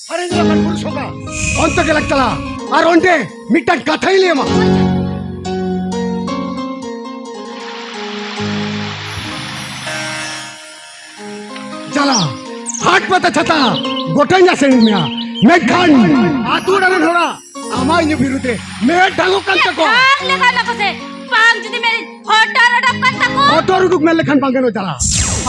ᱦᱟᱨᱮᱧ ᱞᱟᱠᱟᱱ ᱯᱩᱨᱩᱥ ᱦᱚᱸᱜᱟ, ᱚᱱᱛᱮ ᱜᱮ ᱞᱟᱝ ᱪᱟᱞᱟᱜᱼᱟ᱾ ᱟᱨ ᱚᱸᱰᱮ ᱢᱤᱫᱴᱟᱝ ᱠᱟᱛᱷᱟᱧ ᱞᱟᱹᱭ ᱟᱢᱟ᱾ ᱪᱟᱞᱟᱜᱼᱟ, ᱦᱟᱴ ᱯᱟᱛᱟ ᱪᱷᱟᱛᱟ ᱜᱚᱴᱟᱧ ᱟᱥᱮᱱ ᱢᱮᱭᱟ, ᱢᱮᱱᱠᱷᱟᱱ ᱟᱛᱳ ᱚᱲᱟᱜ ᱨᱮᱱ ᱦᱚᱲᱟᱜ ᱟᱢᱟᱜ ᱤᱧᱟᱹᱜ ᱵᱤᱨᱩᱫᱷ ᱨᱮ ᱢᱮᱫ ᱰᱷᱟᱝᱚᱜ ᱠᱟᱱ ᱛᱟᱠᱚᱣᱟ᱾ ᱰᱷᱟᱝ ᱞᱮᱠᱷᱟᱱ ᱫᱚ ᱯᱟᱥᱮ ᱵᱟᱝ ᱡᱩᱫᱤ ᱢᱮᱨᱤᱡ ᱦᱚᱴᱚᱨ ᱚᱰᱚᱠ ᱠᱟᱱ ᱛᱟᱠᱚ᱾ ᱦᱚᱴᱚᱨ ᱩᱰᱩᱠ ᱢᱮᱱ ᱞᱮᱠᱷᱟᱱ ᱵᱟᱝ ᱜᱟᱱᱚᱜ ᱫᱟᱲᱟ᱾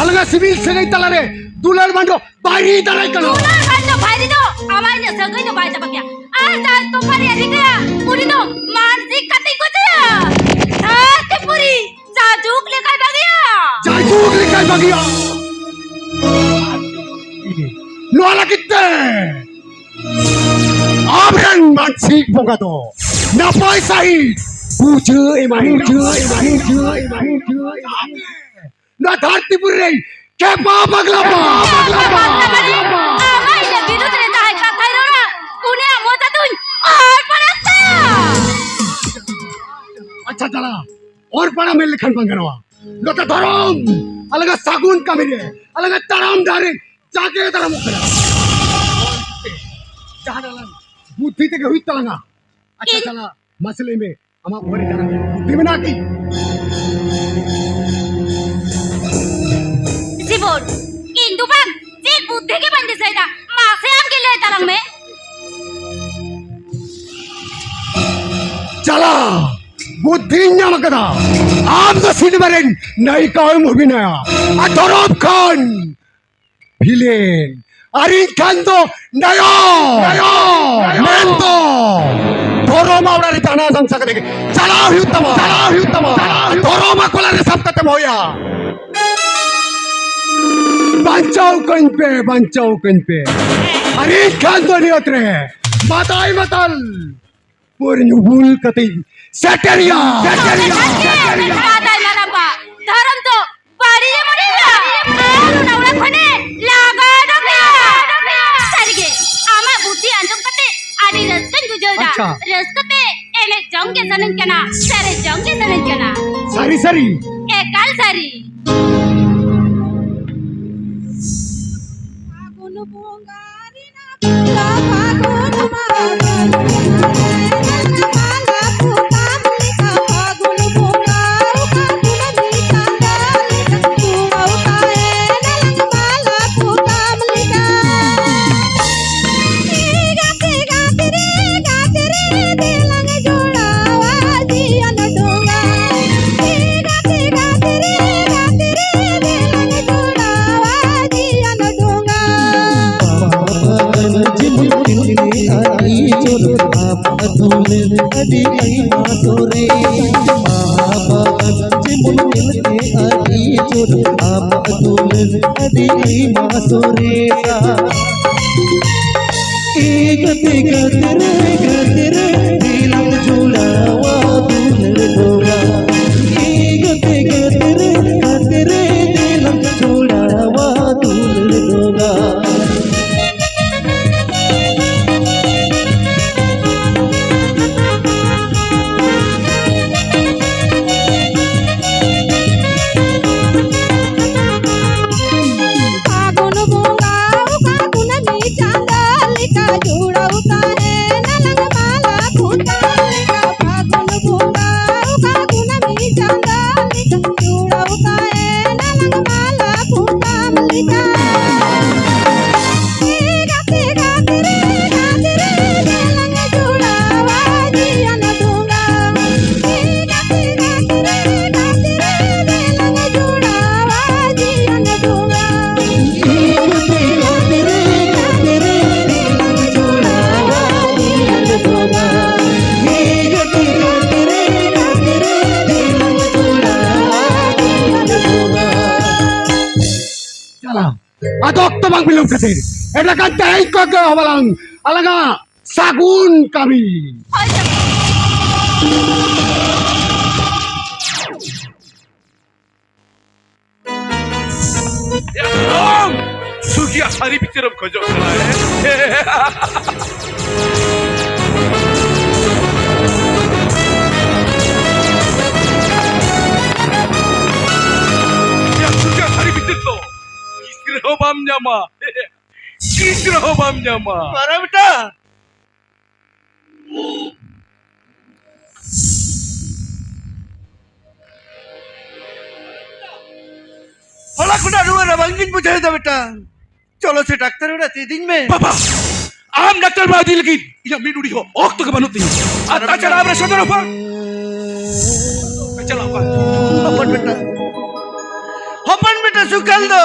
ᱟᱞᱟᱝᱟᱜ ᱥᱤᱵᱤᱞ ᱥᱟᱹᱜᱟᱹᱭ ᱛᱟᱞᱟᱨᱮ ᱫᱩᱞᱟᱹᱲ ᱢᱟᱱᱰᱚ ᱵᱟᱭᱨᱤ ᱫᱟᱨᱟᱭ ᱠᱟᱱᱟ᱾ ᱫᱩᱞᱟᱹᱲ ᱢᱟᱱᱰᱚ ᱵᱟᱭᱨᱤ ᱫᱚ ᱟᱢᱟᱜ ᱤᱧᱟᱹᱜ ᱥᱟᱹᱜᱟᱹᱭ ᱫᱚ ᱵᱟᱭ ᱪᱟᱵᱟ ᱜᱮᱭᱟ᱾ ᱟᱨ ᱡᱟᱦᱟᱸᱭ ᱛᱚᱯᱷᱟᱱ ᱮ ᱨᱤᱠᱟᱹᱭᱟ, ᱩᱱᱤ ᱫᱚ ᱢᱟᱱᱥᱤᱠ ᱠᱟᱛᱮ ᱜᱚᱡᱮᱭᱟ᱾ ᱫᱷᱟᱹᱨᱛᱤ ᱯᱩᱨᱤ ᱡᱟᱭᱡᱩᱜᱽ ᱞᱮᱠᱟᱭ ᱵᱟᱹᱜᱤᱭᱟ᱾ ᱡᱟᱭᱡᱩᱜᱽ ᱞᱮᱠᱟᱭ ᱵᱟᱹᱜᱤᱭᱟ᱾ ᱱᱚᱣᱟ ᱞᱟᱹᱜᱤᱫ ᱛᱮ ᱟᱢᱨᱮᱱ ᱢᱟᱱᱥᱤᱠ ᱵᱚᱸᱜᱟ ᱫᱚ ᱱᱟᱯᱟᱭ ᱥᱟᱺᱦᱤᱡ ᱯᱩᱡᱟᱹ ᱮᱢᱟᱭ ᱢᱮ᱾ ᱯᱩᱡᱟᱹ ᱮᱢᱟᱭ ᱢᱮ᱾ ᱯᱩᱡᱟᱹ ᱮᱢᱟᱭ ᱢᱮ᱾ ᱱᱚᱣᱟ ᱫᱷᱟᱹᱨᱛᱤ ᱯᱩᱨᱤ ᱨᱮ ᱠᱮᱯᱟ ᱯᱟᱜᱽᱞᱟ ᱯᱟ, ᱯᱟᱜᱽᱞᱟ ᱯᱟ, ᱯᱟᱜᱽᱞᱟ ᱯᱟ᱾ ᱟᱢᱟᱜ ᱤᱧᱟᱹᱜ ᱵᱤᱨᱩᱫᱷ ᱨᱮ ᱡᱟᱦᱟᱸᱭ ᱠᱟᱛᱷᱟᱭ ᱨᱚᱲᱟ, ᱩᱱᱤᱭᱟᱜ ᱢᱚᱪᱟ ᱫᱩᱧ ᱚᱨ ᱯᱟᱲᱟᱜ ᱛᱟᱭᱟ᱾ ᱟᱪᱪᱷᱟ, ᱪᱟᱞᱟᱜ ᱚᱨ ᱯᱟᱲᱟ ᱢᱮᱱ ᱞᱮᱠᱷᱟᱱ ᱵᱟᱝ ᱜᱟᱱᱚᱜᱼᱟ᱾ ᱱᱚᱛᱮ ᱫᱷᱚᱨᱚᱢ, ᱟᱞᱟᱝᱟᱜ ᱥᱟᱹᱜᱩᱱ ᱠᱟᱹᱢᱤ ᱨᱮ, ᱟᱞᱟᱝᱟᱜ ᱛᱟᱲᱟᱢ ᱰᱟᱦᱟᱨ ᱨᱮ ᱡᱟᱜᱮ ᱫᱟᱨᱟᱢᱚᱜ ᱠᱟᱱᱟ᱾ ᱡᱟᱦᱟᱱᱟᱜ ᱞᱟᱝ ᱵᱩᱫᱽᱫᱷᱤ ᱛᱮᱜᱮ ᱦᱩᱭᱩᱜ ᱛᱟᱞᱟᱝᱟ᱾ ᱟᱪᱪᱷᱟ, ᱤᱧ ᱪᱟᱞᱟᱜ, ᱢᱟᱥᱮ ᱞᱟᱹᱭ ᱢᱮ, ᱟᱢᱟᱜ ᱵᱚᱦᱚᱜ ᱨᱮ ᱡᱟᱦᱟᱱᱟᱜ ᱵᱩᱫᱽᱫᱷᱤ ᱢᱮᱱᱟᱜᱼᱟ ᱠᱤ? ᱥᱤᱵᱚᱱ, ᱤᱧ ᱫᱚ ᱵᱟᱝ, ᱪᱮᱫ ᱵᱩᱫᱽᱫᱷᱤ ᱜᱮ ᱵᱟᱹᱧ ᱫᱤᱥᱟᱹᱭᱮᱫᱟ᱾ ᱢᱟᱥᱮ ᱟᱢ ᱜᱮ ᱞᱟᱹᱭ ᱛᱟᱞᱟᱝ ᱢᱮ᱾ ᱪᱟᱞᱟ, ᱵᱩᱫᱽᱫᱷᱤᱧ ᱧᱟᱢ ᱟᱠᱟᱫᱟ᱾ ᱟᱢ ᱫᱚ ᱥᱤᱱᱮᱢᱟ ᱨᱮᱱ ᱱᱟᱭᱤᱠᱟᱢ ᱚᱵᱷᱤᱱᱚᱭᱟ, ᱟᱨ ᱫᱷᱚᱨᱚᱢ ᱠᱷᱟᱱ ᱵᱷᱤᱞᱮᱱ, ᱟᱨ ᱤᱧ ᱠᱷᱟᱱ ᱫᱚ ᱱᱟᱭᱚᱠ᱾ ᱱᱟᱭᱚᱠ᱾ ᱢᱮᱱᱫᱚ ᱫᱷᱚᱨᱚᱢ ᱚᱲᱟᱜ ᱨᱮ ᱡᱟᱦᱟᱱᱟᱜ ᱥᱟᱢᱥᱟ ᱠᱟᱛᱮ ᱜᱮ ᱪᱟᱞᱟᱣ ᱦᱩᱭᱩᱜ ᱛᱟᱢᱟ᱾ ᱪᱟᱞᱟᱣ ᱦᱩᱭᱩᱜ ᱛᱟᱢᱟ᱾ ᱫᱷᱚᱨᱚᱢ ᱟᱠᱚᱞᱟ ᱨᱮ ᱥᱟᱵ ᱠᱟᱛᱮᱢ ᱦᱚᱭᱟ᱾ ᱵᱟᱧᱪᱟᱣ ᱠᱟᱹᱧ ᱯᱮ, ᱵᱟᱧᱪᱟᱣ ᱠᱟᱹᱧ ᱯᱮ᱾ ᱟᱨ ᱤᱧ ᱠᱷᱟᱱ ᱫᱚ ᱱᱤᱭᱟᱹᱛ ᱨᱮ ᱢᱟᱛᱟᱭ ᱢᱟᱛᱟᱞ ᱯᱟᱹᱣᱨᱟᱹ ᱧᱩ ᱵᱩᱞ ᱠᱟᱛᱮᱧ ᱥᱮᱴᱮᱨ ᱨᱮᱭᱟ᱾ ᱥᱮᱴᱮᱨ ᱨᱮᱭᱟ᱾ ᱥᱮᱴᱮᱨ ᱨᱮᱭᱟ᱾ ᱫᱷᱚᱨᱚᱢ ᱫᱚ ᱵᱟᱹᱲᱤᱡ ᱮ ᱢᱚᱱᱮᱭᱟ᱾ ᱟᱨ ᱚᱱᱟ ᱚᱲᱟᱜ ᱠᱷᱚᱱᱮ ᱞᱟᱜᱟ ᱩᱰᱩᱠᱮᱭᱟ᱾ ᱥᱟᱹᱨᱤᱜᱮ, ᱟᱢᱟᱜ ᱵᱩᱫᱽᱫᱷᱤ ᱟᱸᱡᱚᱢ ᱠᱟᱛᱮ ᱟᱹᱰᱤ ᱨᱟᱹᱥᱠᱟᱹᱧ ᱵᱩᱡᱷᱟᱹᱣ ᱮᱫᱟ᱾ ᱟᱪᱪᱷᱟ᱾ ᱨᱟᱹᱥᱠᱟᱹ ᱛᱮ ᱮᱱᱮᱡ ᱡᱚᱝ ᱜᱮ ᱥᱟᱱᱟᱧ ᱠᱟᱱᱟ, ᱥᱮᱨᱮᱧ ᱡᱚᱝ ᱜᱮ ᱥᱟᱱᱟᱧ ᱠᱟᱱᱟ᱾ ᱥᱟᱹᱨᱤ ᱥᱟᱹᱨᱤ? ᱮᱠᱟᱞ ᱥᱟᱹᱨᱤ᱾ ᱯᱷᱟᱹᱜᱩᱱ ᱵᱚᱸᱜᱟ ᱨᱮᱱᱟᱜ ᱟᱹᱛᱩ ᱞᱮ ᱟᱹᱰᱤ ᱟᱭᱢᱟ ᱥᱚᱨᱮᱥ, ᱢᱟᱦᱟ ᱵᱟᱜᱟᱱ ᱡᱮᱢᱚᱱ ᱧᱮᱞᱛᱮ ᱟᱹᱰᱤ ᱡᱳᱨ᱾ ᱟᱢᱟᱜ ᱟᱹᱛᱩ ᱞᱮ ᱟᱹᱰᱤ ᱟᱭᱢᱟ ᱥᱚᱨᱮᱥᱟ᱾ ᱮ ᱜᱟᱛᱮ ᱜᱟᱛᱮ ᱨᱮ ᱜᱟᱛᱮ ᱨᱮ ᱫᱮᱞᱟᱝ ᱡᱚᱲᱟᱣᱟ ᱫᱩᱞᱟᱹᱲ ᱰᱚᱜᱟ᱾ ᱮ ᱜᱟᱛᱮ ᱜᱟᱛᱮ ᱨᱮ ᱜᱟᱛᱮ ᱨᱮ ᱫᱮᱞᱟᱝ ᱡᱚᱲᱟᱣᱟ ᱫᱩᱞᱟᱹᱲ ᱰᱚᱜᱟ᱾ ᱯᱷᱟᱹᱜᱩᱱ ᱵᱚᱸᱜᱟ ᱚᱠᱟ ᱠᱩᱱᱟᱹᱢᱤ ᱪᱟᱸᱫᱟ ᱞᱮᱠᱟ ᱡᱩᱲᱟᱹᱣ ᱛᱟᱦᱮᱱᱟ ᱞᱟᱝ ᱢᱟᱞᱟ ᱯᱷᱩᱴᱟᱹᱣ ᱞᱮᱠᱟ᱾ ᱯᱷᱟᱹᱜᱩᱱ ᱵᱚᱸᱜᱟ ᱚᱠᱟ ᱠᱩᱱᱟᱹᱢᱤ ᱪᱟᱸᱫᱟ ᱞᱮᱠᱟ ᱡᱩᱲᱟᱹᱣ ᱛᱟᱦᱮᱱᱟ ᱞᱟᱝ ᱢᱟᱞᱟ ᱯᱷᱩᱴᱟᱹᱣ ᱞᱮᱠᱟ᱾ ᱜᱟᱛᱮ ᱜᱟᱛᱮ ᱨᱮ ᱜᱟᱛᱮ ᱨᱮ ᱫᱮᱞᱟᱝ ᱡᱩᱲᱟᱹᱣᱟ ᱡᱤᱭᱚᱱ ᱰᱚᱸᱜᱟ᱾ ᱜᱟᱛᱮ ᱜᱟᱛᱮ ᱨᱮ ᱜᱟᱛᱮ ᱨᱮ ᱫᱮᱞᱟᱝ ᱡᱩᱲᱟᱹᱣᱟ ᱡᱤᱭᱚᱱ ᱰᱚᱸᱜᱟ᱾ ᱜᱟᱛᱮ ᱜᱟᱛᱮ ᱨᱮ ᱜᱟᱛᱮ ᱨᱮ ᱫᱮᱞᱟᱝ ᱡᱩᱲᱟᱹᱣᱟ ᱡᱤᱭᱚᱱ ᱰᱚᱸᱜᱟ᱾ ᱜᱟᱛᱮ ᱜᱟᱛᱮ ᱨᱮ ᱜᱟᱛᱮ ᱨᱮ ᱫᱮᱞᱟᱝ ᱡᱩᱲᱟᱹᱣᱟ ᱡᱤᱭᱚᱱ ᱰᱚᱸᱜᱟ᱾ ᱪᱟᱞᱟᱣ᱾ ᱟᱫᱚ ᱚᱠᱛᱚ ᱵᱟᱝ ᱵᱤᱞᱚᱢ ᱠᱷᱟᱹᱛᱤᱨ ᱮᱰᱮᱠᱷᱟᱱ ᱛᱮᱦᱮᱧ ᱠᱚ ᱜᱮ ᱦᱚᱸ ᱵᱟᱞᱟᱝ ᱟᱞᱟᱝᱟᱜ ᱥᱟᱹᱜᱩᱱ ᱠᱟᱹᱢᱤ᱾ ᱦᱳᱭ, ᱡᱟᱢᱟᱭ᱾ ᱮᱠᱫᱚᱢ ᱥᱩᱠᱤᱭᱟ ᱥᱟᱹᱨᱤ ᱵᱤᱪᱟᱹᱨᱮᱢ ᱠᱷᱚᱡᱚᱜ ᱠᱟᱱᱟ, ᱦᱮᱸ? ᱮ ᱥᱩᱠᱤᱭᱟ ᱥᱟᱹᱨᱤ ᱵᱤᱪᱟᱹᱨ ᱫᱚ ᱜᱤᱫᱽᱨᱟᱹ ᱦᱚᱸ ᱵᱟᱢ ᱧᱟᱢᱟ, ᱜᱤᱫᱽᱨᱟᱹ ᱦᱚᱸ ᱵᱟᱢ ᱧᱟᱢᱟ᱾ ᱢᱟᱨᱟ ᱵᱮᱴᱟ, ᱦᱚᱞᱟ ᱠᱷᱚᱱᱟᱜ ᱱᱚᱣᱟ ᱨᱟᱵᱟᱝ ᱜᱤᱧ ᱵᱩᱡᱷᱟᱹᱣ ᱮᱫᱟ ᱵᱮᱴᱟ᱾ ᱪᱚᱞᱚ ᱥᱮ ᱰᱟᱠᱛᱟᱨ ᱚᱲᱟᱜ ᱛᱮ ᱤᱫᱤᱧ ᱢᱮ᱾ ᱵᱟᱵᱟ, ᱟᱢ ᱰᱟᱠᱛᱟᱨ ᱚᱲᱟᱜ ᱤᱫᱤ ᱞᱟᱹᱜᱤᱫ ᱤᱧᱟᱹᱜ ᱢᱤᱫ ᱱᱩᱲᱤ ᱦᱚᱸ ᱚᱠᱛᱚ ᱜᱮ ᱵᱟᱹᱱᱩᱜ ᱛᱤᱧᱟ᱾ ᱟᱨ ᱛᱟᱪᱷᱟᱲᱟ ᱟᱢ ᱨᱮ ᱥᱚᱫᱚᱨ ᱦᱚᱯᱚᱱ ᱪᱟᱞᱟᱣ ᱠᱟᱱ᱾ ᱦᱚᱯᱚᱱ ᱵᱮᱴᱟ, ᱦᱚᱯᱚᱱ ᱵᱮᱴᱟ ᱥᱩᱠᱟᱞ ᱫᱚ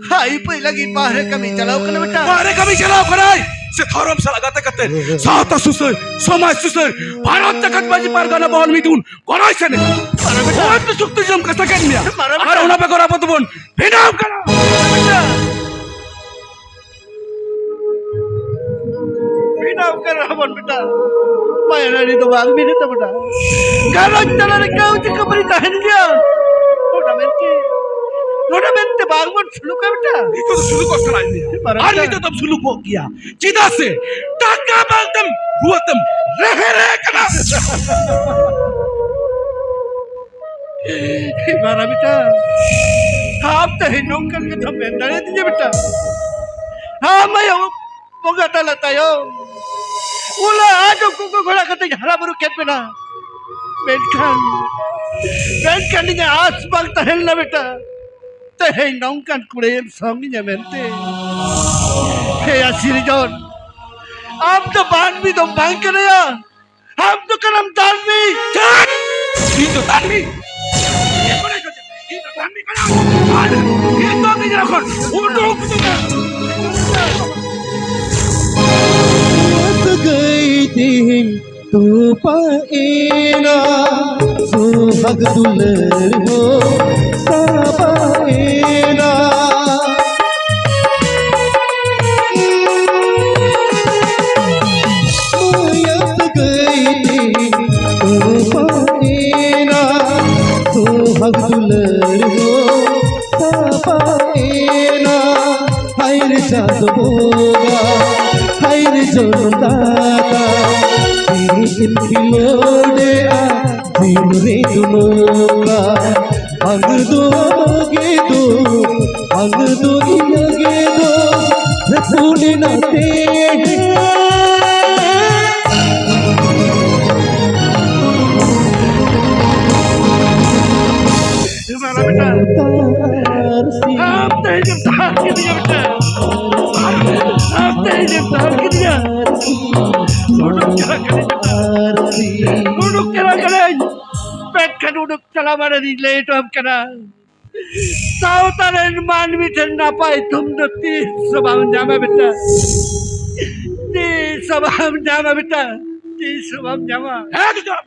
ᱦᱟᱭ ᱯᱟᱹᱭ ᱞᱟᱹᱜᱤᱫ ᱵᱟᱦᱨᱮ ᱠᱟᱹᱢᱤ ᱪᱟᱞᱟᱣ ᱠᱟᱱᱟ ᱵᱮᱴᱟ᱾ ᱵᱟᱦᱨᱮ ᱠᱟᱹᱢᱤ ᱪᱟᱞᱟᱣ ᱠᱟᱱᱟᱭ? ᱥᱮ ᱫᱷᱚᱨᱚᱢ ᱥᱟᱞᱟᱜ ᱜᱟᱛᱮ ᱠᱟᱛᱮ ᱥᱟᱶᱛᱟ ᱥᱩᱥᱟᱹᱨ, ᱥᱚᱢᱟᱡᱽ ᱥᱩᱥᱟᱹᱨ, ᱵᱷᱟᱨᱚᱛ ᱡᱟᱠᱟᱛ ᱢᱟᱹᱡᱷᱤ ᱯᱟᱨᱜᱟᱱᱟ ᱵᱚᱦᱚᱞ ᱢᱤᱫ ᱵᱚᱱ ᱜᱚᱲᱚᱭ ᱥᱮᱱᱮᱜᱼᱟ᱾ ᱢᱟᱨᱟᱝ ᱵᱮᱴᱟ᱾ ᱚᱱᱟ ᱛᱮ ᱥᱚᱠᱛᱤ ᱡᱚᱢ ᱠᱟᱛᱷᱟ ᱠᱟᱱ ᱜᱮᱭᱟ᱾ ᱢᱟᱨᱟᱝ ᱟᱨ ᱵᱮᱴᱟ᱾ ᱚᱱᱟ ᱵᱮᱜᱚᱨ ᱟᱵᱚ ᱫᱚᱵᱚᱱ ᱵᱮᱱᱟᱣ ᱠᱟᱱᱟ᱾ ᱢᱟᱨᱟᱝ ᱵᱮᱴᱟ᱾ ᱵᱮᱱᱟᱣ ᱠᱟᱱᱟ ᱵᱚᱱ ᱵᱮᱴᱟ᱾ ᱢᱟᱭᱟ ᱱᱟᱹᱲᱤ ᱫᱚ ᱵᱟᱝ ᱵᱤᱱᱟᱹ ᱛᱟᱵᱚᱱᱟ᱾ ᱜᱷᱟᱨᱚᱸᱡᱽ ᱛᱟᱞᱟᱨᱮ ᱠᱟᱹᱣᱡᱤ ᱠᱷᱟᱹᱯᱟᱹᱨᱤ ᱛᱟᱦᱮᱱ ᱜᱮᱭᱟ᱾ ᱚᱱᱟ ᱢᱮᱱᱛᱮ, ᱚᱱᱟ ᱢᱮᱱᱛᱮ ᱵᱟᱝ ᱵᱚᱱ ᱥᱩᱞᱩᱠᱟ ᱵᱮᱴᱟ᱾ ᱱᱤᱛᱚᱜ ᱫᱚ ᱥᱩᱞᱩᱠᱚᱜ ᱥᱟᱱᱟᱭᱮᱫ ᱢᱮᱭᱟ᱾ ᱢᱟᱨᱟᱝ ᱟᱨ ᱵᱮᱴᱟ᱾ ᱱᱤᱛᱚᱜ ᱫᱚᱢ ᱥᱩᱞᱩᱠᱚᱜ ᱜᱮᱭᱟ᱾ ᱪᱮᱫᱟᱜ ᱥᱮ ᱴᱟᱠᱟ ᱵᱟᱝᱛᱮᱢ ᱨᱩᱣᱟᱹᱛᱮᱢ ᱨᱮᱦᱮ ᱨᱮᱦᱮ ᱠᱟᱱᱟ᱾ ᱢᱟᱨᱟᱝ ᱵᱮᱴᱟ, ᱟᱢ ᱛᱮᱦᱮᱧ ᱱᱚᱝᱠᱟᱱ ᱠᱟᱛᱷᱟᱢ ᱢᱮᱱ ᱫᱟᱲᱮᱭᱟᱫᱤᱧᱟ ᱵᱮᱴᱟ᱾ ᱟᱢ ᱟᱭᱳ ᱵᱚᱸᱜᱟ ᱛᱟᱞᱟ ᱛᱟᱭᱚᱢ ᱩᱱᱟᱹᱜ ᱟᱸᱴ ᱩᱱᱠᱩ ᱠᱚ ᱜᱷᱚᱲᱟ ᱠᱟᱛᱮᱧ ᱦᱟᱨᱟ ᱵᱩᱨᱩ ᱠᱮᱫ ᱵᱮᱱᱟ᱾ ᱢᱮᱱᱠᱷᱟᱱ, ᱢᱮᱱᱠᱷᱟᱱ ᱤᱧᱟᱹᱜ ᱟᱸᱥ ᱵᱟᱝ ᱛᱟᱦᱮᱸ ᱞᱮᱱᱟ ᱵᱮᱴᱟ᱾ ᱛᱮᱦᱮᱧ ᱱᱚᱝᱠᱟᱱ ᱠᱩᱲᱟᱹᱭᱮᱢ ᱥᱚᱝ ᱤᱧᱟ ᱢᱮᱱᱛᱮ᱾ ᱦᱮᱭᱟ ᱥᱤᱨᱡᱚᱱ, ᱟᱢ ᱫᱚ ᱢᱟᱹᱱᱢᱤ ᱫᱚᱢ ᱵᱟᱝ ᱠᱟᱱᱟᱭᱟ, ᱟᱢ ᱫᱚ ᱠᱟᱱᱟᱢ ᱫᱟᱹᱱᱢᱤ᱾ ᱪᱟᱴ! ᱤᱧ ᱫᱚ ᱫᱟᱹᱱᱢᱤ? ᱤᱧ ᱫᱚ ᱫᱟᱹᱱᱢᱤ ᱠᱟᱱᱟ᱾ ᱟᱨ ᱱᱤᱛᱚᱜ ᱤᱧ ᱠᱷᱚᱱ ᱩᱰᱩᱠ ᱢᱮ᱾ ᱥᱟᱹᱜᱟᱹᱭ ᱛᱮᱦᱮᱧ ᱛᱚᱯᱟᱭᱮᱱᱟ, ᱥᱩᱦᱟᱜ ᱫᱩᱞᱟᱹᱲ ᱦᱚᱸ ᱥᱟᱵᱟᱭᱮᱱᱟ᱾ ᱢᱟᱭᱟ ᱥᱟᱹᱜᱟᱹᱭ ᱛᱮ ᱛᱚᱯᱟᱭᱮᱱᱟ, ᱥᱩᱦᱟᱜ ᱫᱩᱞᱟᱹᱲ ᱦᱚᱸ ᱥᱟᱵᱟᱭᱮᱱᱟ᱾ ᱦᱟᱭ ᱨᱮ ᱪᱟᱸᱫᱚ ᱵᱚᱸᱜᱟ, ᱦᱟᱭ ᱨᱮ ᱡᱚᱱᱚᱢ ᱫᱟᱛᱟ, ᱛᱤᱱᱤᱡ ᱮᱢ ᱠᱷᱮᱞᱳᱰᱮᱜᱼᱟ ᱫᱤᱱ ᱨᱮ ᱱᱚᱝᱠᱟ᱾ ᱵᱟᱝ ᱫᱚ ᱟᱢᱜᱮ ᱫᱚ, ᱵᱟᱝ ᱫᱚ ᱤᱧ ᱜᱮ ᱫᱚ, ᱨᱟᱹᱯᱩᱫ ᱮᱱᱟ ᱛᱮᱦᱮᱧ᱾ ᱢᱟᱨᱟᱝ ᱵᱮᱴᱟ᱾ ᱟᱢ ᱛᱮᱦᱮᱧ ᱮᱢ ᱫᱟᱞ ᱠᱤᱫᱤᱧᱟ ᱵᱮᱴᱟ᱾ ᱟᱢ ᱛᱮᱦᱮᱧ ᱮᱢ ᱫᱟᱞ ᱠᱤᱫᱤᱧᱟ᱾ ᱩᱰᱩᱠ ᱪᱟᱞᱟᱜ ᱠᱟᱹᱱᱟᱹᱧ ᱵᱮᱴᱟ᱾ ᱩᱰᱩᱠ ᱪᱟᱞᱟᱜ ᱠᱟᱹᱱᱟᱹᱧ᱾ ᱢᱮᱱᱠᱷᱟᱱ ᱩᱰᱩᱠ ᱪᱟᱞᱟᱣ ᱢᱟᱲᱟᱝ ᱤᱧ ᱞᱟᱹᱭ ᱦᱚᱴᱚ ᱟᱢ ᱠᱟᱱᱟ, ᱥᱟᱶᱛᱟ ᱨᱮᱱ ᱢᱟᱹᱱᱢᱤ ᱴᱷᱮᱱ ᱱᱟᱯᱟᱭ ᱛᱷᱩᱢ ᱫᱚ ᱛᱤᱥ ᱦᱚᱸ ᱵᱟᱢ ᱧᱟᱢᱟ ᱵᱮᱴᱟ᱾ ᱛᱤᱥ ᱦᱚᱸ ᱵᱟᱢ ᱧᱟᱢᱟ ᱵᱮᱴᱟ, ᱛᱤᱥ ᱦᱚᱸ ᱵᱟᱢ ᱧᱟᱢᱟ᱾ ᱦᱮᱸ, ᱫᱩ ᱡᱚᱲ᱾